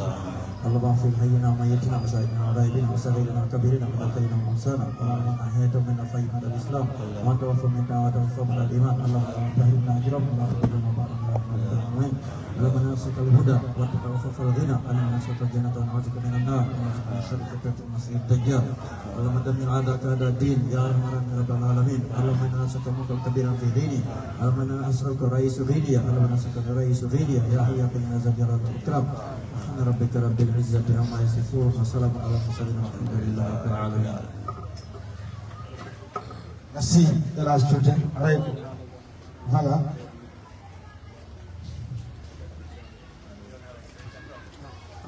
اللهم اغفر لحينا وميتنا وشاهدنا وغائبنا وصغيرنا وكبيرنا وذكرنا وأنثانا. اللهم من أحييته منا فأحيه على الإسلام ومن توفاه منا فتوفاه على الإيمان. اللهم لا تحرمنا أجرهم ولا تضلنا بعدهم يا أرحم الراحمين. اللهم إنا نسألك الهدى والتقى والعفاف والغنى. اللهم إنا نسألك الجنة ونعوذ بك من النار ونعوذ بك من شر فتنة المسيح الدجال. اللهم دمر أعداءك أعداء الدين يا أرحم الراحمين رب العالمين. اللهم إنا نسألك ملكا كبيرا في غينيا. اللهم إنا نسألك رئيس غينيا. اللهم إنا نسألك رئيس غينيا يا حي يا قيوم يا ذا الجلال والإكرام. سبحان ربك رب العزة عما يصفون وسلام على المرسلين والحمد لله رب العالمين. Merci, El Hadj Touré. Voilà.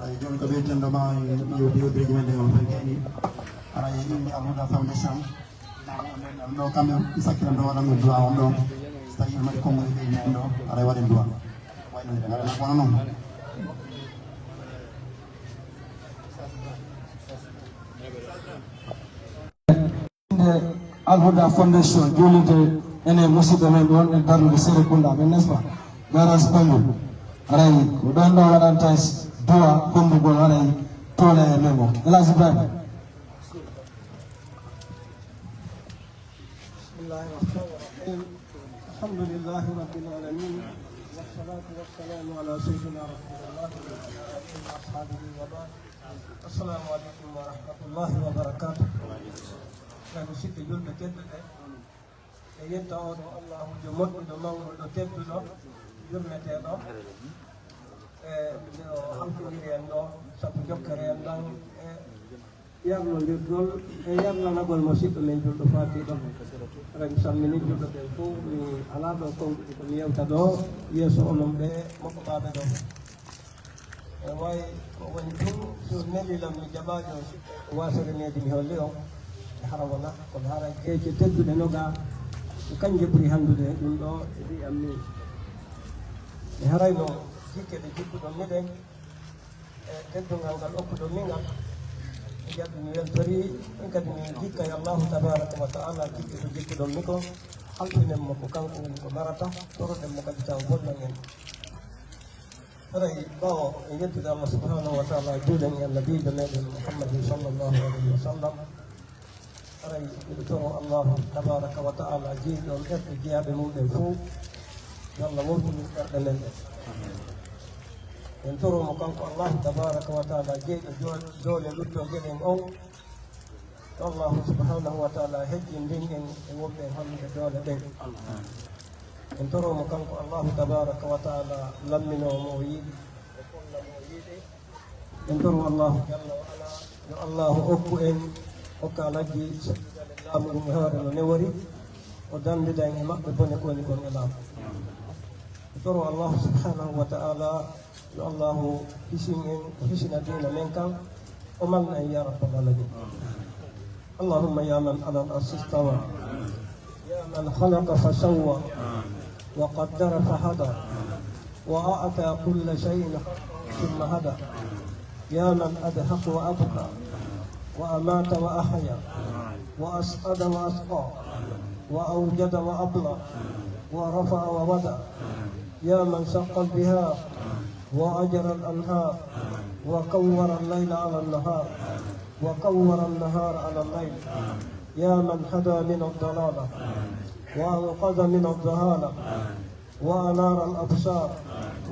Ay, jooni ko ɓeytendo ma yo biyo biriji men ɗe on fen keni. Ara e inde Alhuda Foundation. Ɗo kamɓe sakkiran ɗo waɗan ɗo duwa on ɗo. So tawi mari konngol e ɓeydi men ɗo, ara e waɗen duwa. Wayno nde ara na kono noon. Alhuda Foundation juulirde ene musidɗo men ɗon e darnude Serekunda men, n'est-ce pas? Garage Pangol. Aray ko ɗon ɗo waɗanta duwa konndugol aray tuula e men o. El Hadj Ibrahima. بسم الله الرحمن الرحيم. الحمد لله رب العالمين. والصلاة والسلام على سيدنا رسول الله وعلى آله وأصحابه وبعد. السلام عليكم ورحمة الله وبركاته. Ɓe musidɓe julɓe tedduɓe, e yetta oɗo Allahu jo moƴƴuɗo, mawɗo, tedduɗo, yurmeteeɗo. E nde o halkondiri en ɗo, sabu jokkere en ɗon e yarnondirgol e yarnanagol mo siɗɗo men julɗo faatiiɗo. Aray mi salmini julɓe ɓen fof, mi alaa ɗo konguɗi ko mi yewta ɗo yeeso onon ɓe mokko ɓaaɓe ɗo. E way ko woni tun, so neli lam mi jaɓajo wasere nedi mi holli on. E hara wona, kono hara keece tedduɗe no ga, ko kanje ɓuri handude e ɗum ɗo e ɗi am ni. Mi harayno jikke ɗe jikkuɗon miɗen, e teddungal ngal okkuɗon mi ngal. Mi jaɓi, mi weltori, min kadi min jikka e Allahu tabaraka wa taala jikke ko jikkuɗon mi ko, halfinen mo ko kanko woni ko marata, toroɗen mo kadi taw bonnan en. Aray, ɓaawo en yettude Allah subhanahu wa taala, juulen e annabiijo meɗen Muhammadin sallallahu alayhi wa sallam. Aray, miɗo toro Allahu tabaraka wa taala, jeyɗo on ɓerɗe jeyaaɓe mum ɓen fof, yo Allah wowtinu ɓerɗe men ɗen. En toro mo kanko Allahu tabaraka wa taala, jeyɗo jo-, doole luttooje ɗen on. Yo Allahu subhanahu wa taala hejjindin en e wonɓe e hollude doole ɗen. En toro mo kanko Allahu tabaraka wa taala, lamminoo mo o yiɗi, o folla mo o yiɗi. En toro Allahu jalla wa ala, yo Allahu okku en, hokka lajji laamu ngu e hoore no newori, o danndida en e maɓɓe bone ko woni kon e laamu. En toro Allahu subhanahu wa taala, yo Allahu hisin en, hisina diina men kan, o malna en ya rabbal alamin. اللهم يا من على العرش استوى، يا من خلق فسوى، وقدر فهدى، وأعطى كل شيء خلقه ثم هدى، يا من أضحك وأبكى، وأمات وأحيا، وأسعد وأشقى، وأوجد وأبلى، ورفع ووضع، يا من شق البحار وأجرى الأنهار وكور الليل على النهار وكور النهار على الليل، يا من هدى من الضلالة وأنقذ من الجهالة وأنار الأبصار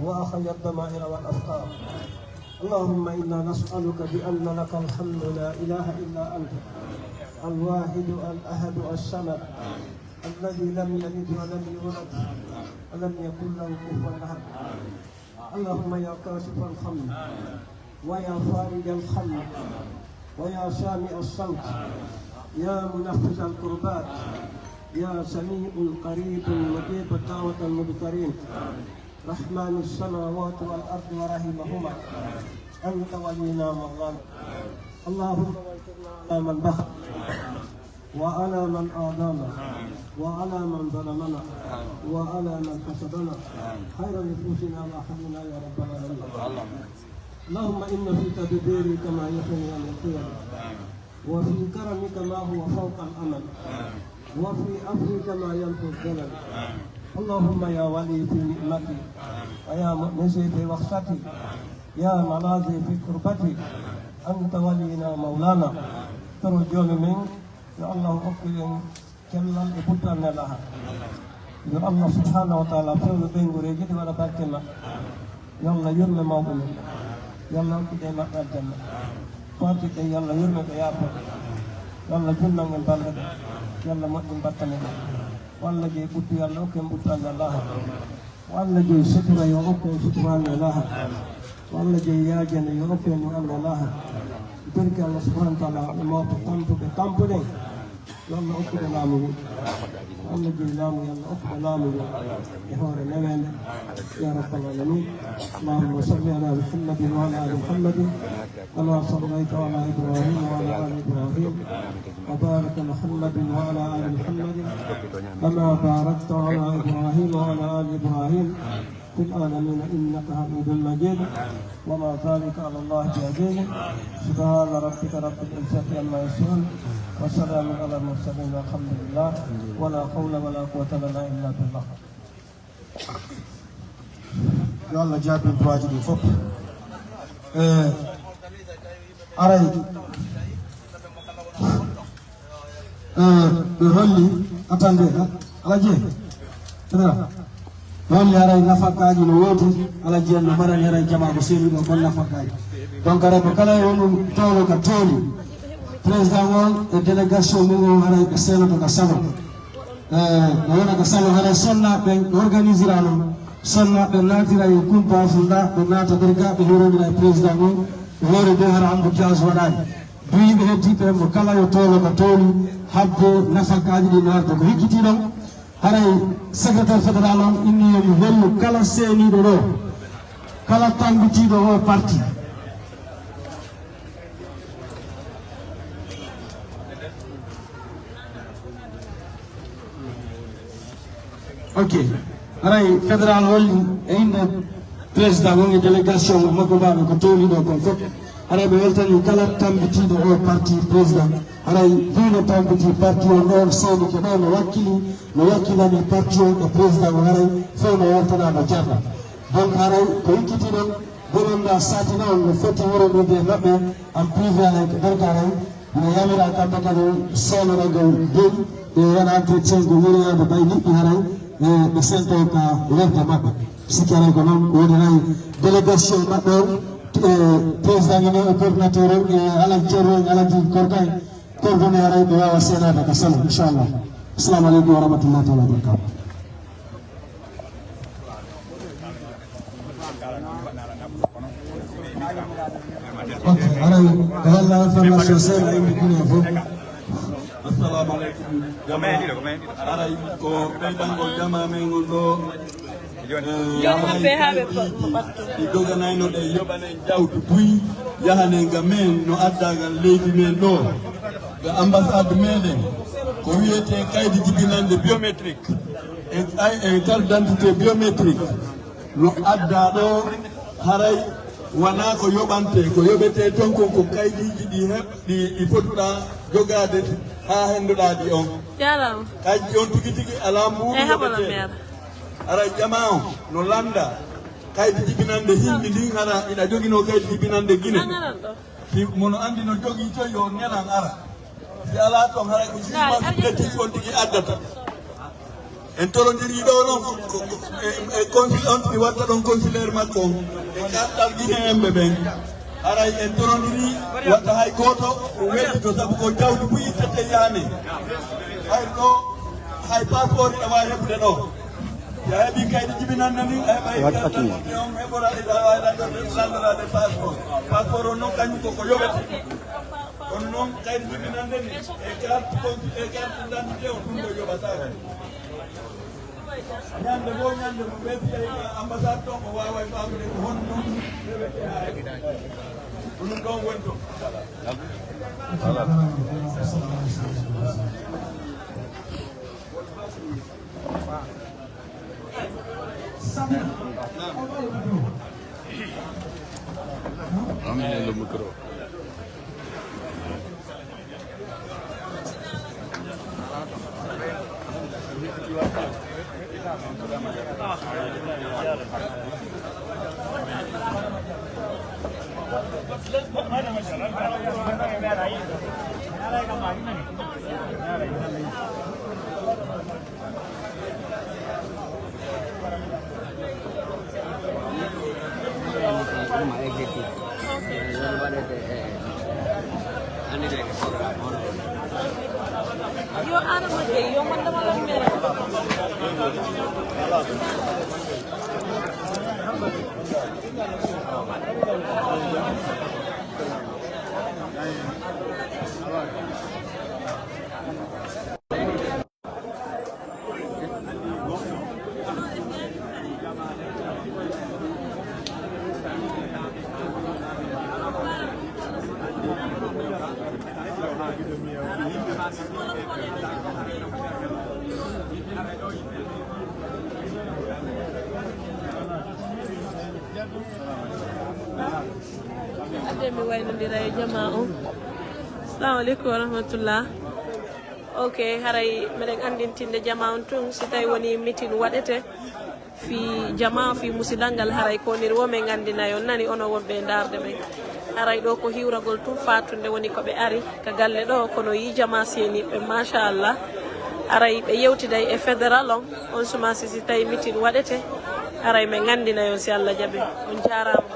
وأحيا الضمائر والأفكار. اللهم إنا نسألك بأن لك الحمد لا إله إلا أنت، الواحد الأحد الصمد، الذي لم يلد ولم يولد ولم يكن له كفوا أحد. اللهم يا كاشف الهم ويا فارج الهم ويا سامع الصوت، يا منفذ الكربات، يا سميع قريب مجيب دعوة المضطرين، رحمن السماوات والأرض ورحيمهما، أنت ولينا مولانا. اللهم انصرنا على من بغى وعلى من آذانا وعلى من ظلمنا وعلى من حسدنا، خير نفوسنا وأهلنا يا رب العالمين. اللهم إن في تدبيرك ما يغني عن القيم، وفي كرمك ما هو فوق الأمل، وفي عفوك ما ينفي الزلل. اللهم يا ولي في نعمتي، ويا مؤنسي في وحشتي، يا ملاذي في كربتي، أنت ولينا مولانا. Toro joomi men, yo Allah hokku en cellal e buttal nelaha. Yo Allah subhanahu wa taala fewnu ɓeynguureeji ɗi, waɗa barke maɓɓe. Yo Allah yurme mawɓe men. Yo Allah hokkude e maɓɓe aljanna. Faati ɓe, yo Allah yurme ɓe, yaafo ɓe. Yo Allah junnan en balɗe ɗe. Yo Allah moƴƴin battane ɗe. Yo Allah jeyi ɓuttu, yo Allah hokku en ɓuttu aljanna laaha. Yo Allah jeyi sutura, yo hokku en sutura aljanna laaha. Yo Allah jeyi yaajande, yo hokku en ɗum aljanna laaha. Barke Allah subhanahu wa taala, mawɓe tampuɓe tampuɗen. Yo Allah okkuɓe laamu ngu. Yo Allah jeyi laamu, yo Allah okkuɓe laamu ngu e hoore neweende. Ya rabbal alamin. اللهم صل على محمد وعلى آل محمد كما صليت على إبراهيم وعلى آل إبراهيم وبارك محمد وعلى آل محمد كما باركت على إبراهيم وعلى آل إبراهيم في العالمين إنك حميد مجيد. وما ذلك على الله بعزيز. سبحان ربك رب العزة عما يصفون. وسلام على المرسلين والحمد لله. ولا حول ولا قوة لنا إلا بالله. Yo Allah jaabin duwaaji ɗin fof. Eh, aray. Eh, ɓe holli, attendez, ah, Alhaji, ɓe holli aray nafakaaji no woodi, Alhaji en no marani aray jamaa ko seeni ɗo kon nafakaaji. Donc aray mo kala e onon toolo ka tooli, président on e délégation mum on aray ɓe seenoto ka salo. Eh, no wona ka salo aray sonnaaɓe ɓen organisira non, sonnaaɓe naatira e kumpa funda, ɓe naata nder ga, ɓe hiwrondira e président on, hoore de hara embouteillage waɗaani. Duyiiɓe heddiiɓe mo kala yo toolo ko tooli habbo nafakaaji ɗi naatde ko hikkitii ɗon. Haray secrétaire fédéral on inni yo mi hollu kala seeniiɗo ɗo, kala tammbitiiɗo o parti. Ok. Haray fédéral holli e innde président on e délégation makko mbaaɓe ko tooli ɗo kon fof. Haray ɓe weltani kala tammbitiiɗo o parti président. Haray hino tammbiti parti on ɗon sewnike ɗo no wakkili, no wakkilani parti on e président on haray fof no weltana no jarna. Donc haray ko hikkitii ɗon bonannda saatina on no foti wuronude e maɓɓe en privé haray ko nder ka haray. Ina yamira kamɓe kadi seenoragol joni ɓe waɗa entretien ko woniyaade bay liɗɗi haray e ɓe sento ka lerde maɓɓe. Sikki haray ko noon woni hay délégation maɓɓe on e président ino e coordinateur on e alal ceerno en alal jigi korka en coordonné haray ɓe waawa seenaade ka salo inchallah. Assalamu aleykum wa rahmatullahi taala wa barakatuh. Ok, haray ko walla information seeɗa yimɓe Guinée fof. Assalamu aleykum jama. Haray ko ɓeydangol jama men ngol ɗo. Joni haray ɓe haaɓe ko ɓatto. Ɗi doganayno ɗe yoɓanen jawdi buy yahanen ga men no adda ngal leydi men ɗo ga ambassade meɗen ko wiyete kaydi jibinande biométrique e, e carte d'identité biométrique. No addaa ɗo haray wanaa ko yoɓantee, ko yoɓetee toon kon ko kaydiiji ɗi heɓ-, ɗi, ɗi potuɗaa jogaade haa hennduɗaa ɗi on. Jaaraama. Kaydi on tigi tigi alaa mbuuɗu yoɓetee. Haray jamaa on no lannda kaydi jibinannde hindi ndin, hara iɗa joginoo kaydi jibinannde Gine. Si mono anndi no jogii toon yo nelan ara. Si alaa toon haray ko jugement supplétif on tigi addata. En torondirii ɗo noon ko, ko, ko, e, e consul on tigi watta ɗon consulaire makko on. E kartal Guinéen ɓe ɓen. Haray en torondirii watta hay gooto weddito sabu ko jawdi buy ittete yaane. Hay ɗo hay passeport ina waawi heɓude ɗo. Si a heɓii kaydi jibinannde ndin, a heɓa on heɓora, a waawi lanndorde, lanndorade passeport. Passeport on noon kañum ko ko yoɓete. Kono noon kaydi jibinannde ndin, e carte conti-, e carte d'identité on, ɗum ɗo yoɓataake. Ñande goo ñande mo ɓe fiyay ka ambassade ɗon, o waaway faamude ko honno ɓe waɗi haa heɓi. Ko ɗum ɗon woni ɗo. Ramenez le micro. Yo Adama Gaye, yo man dama la mere. Adde mi waynondira e jama on. Assalamu aleykum wa rahmatullah. Ok, haray meɗen anndintinde jama on tun, si tawi woni mitin waɗete fi jama fi musidal ngal, haray konir wo men anndinay on, nani, onon wonɓe e ndaarde men. Haray ɗo ko hiwragol tun fatunde woni ko ɓe ari ka galle ɗo, kono yi jama seniɓe, machallah. Haray ɓe yewtiday e fédéral on, on suma si, si tawi mitin waɗete, haray men anndinay on si Allah jaɓi. On jarama.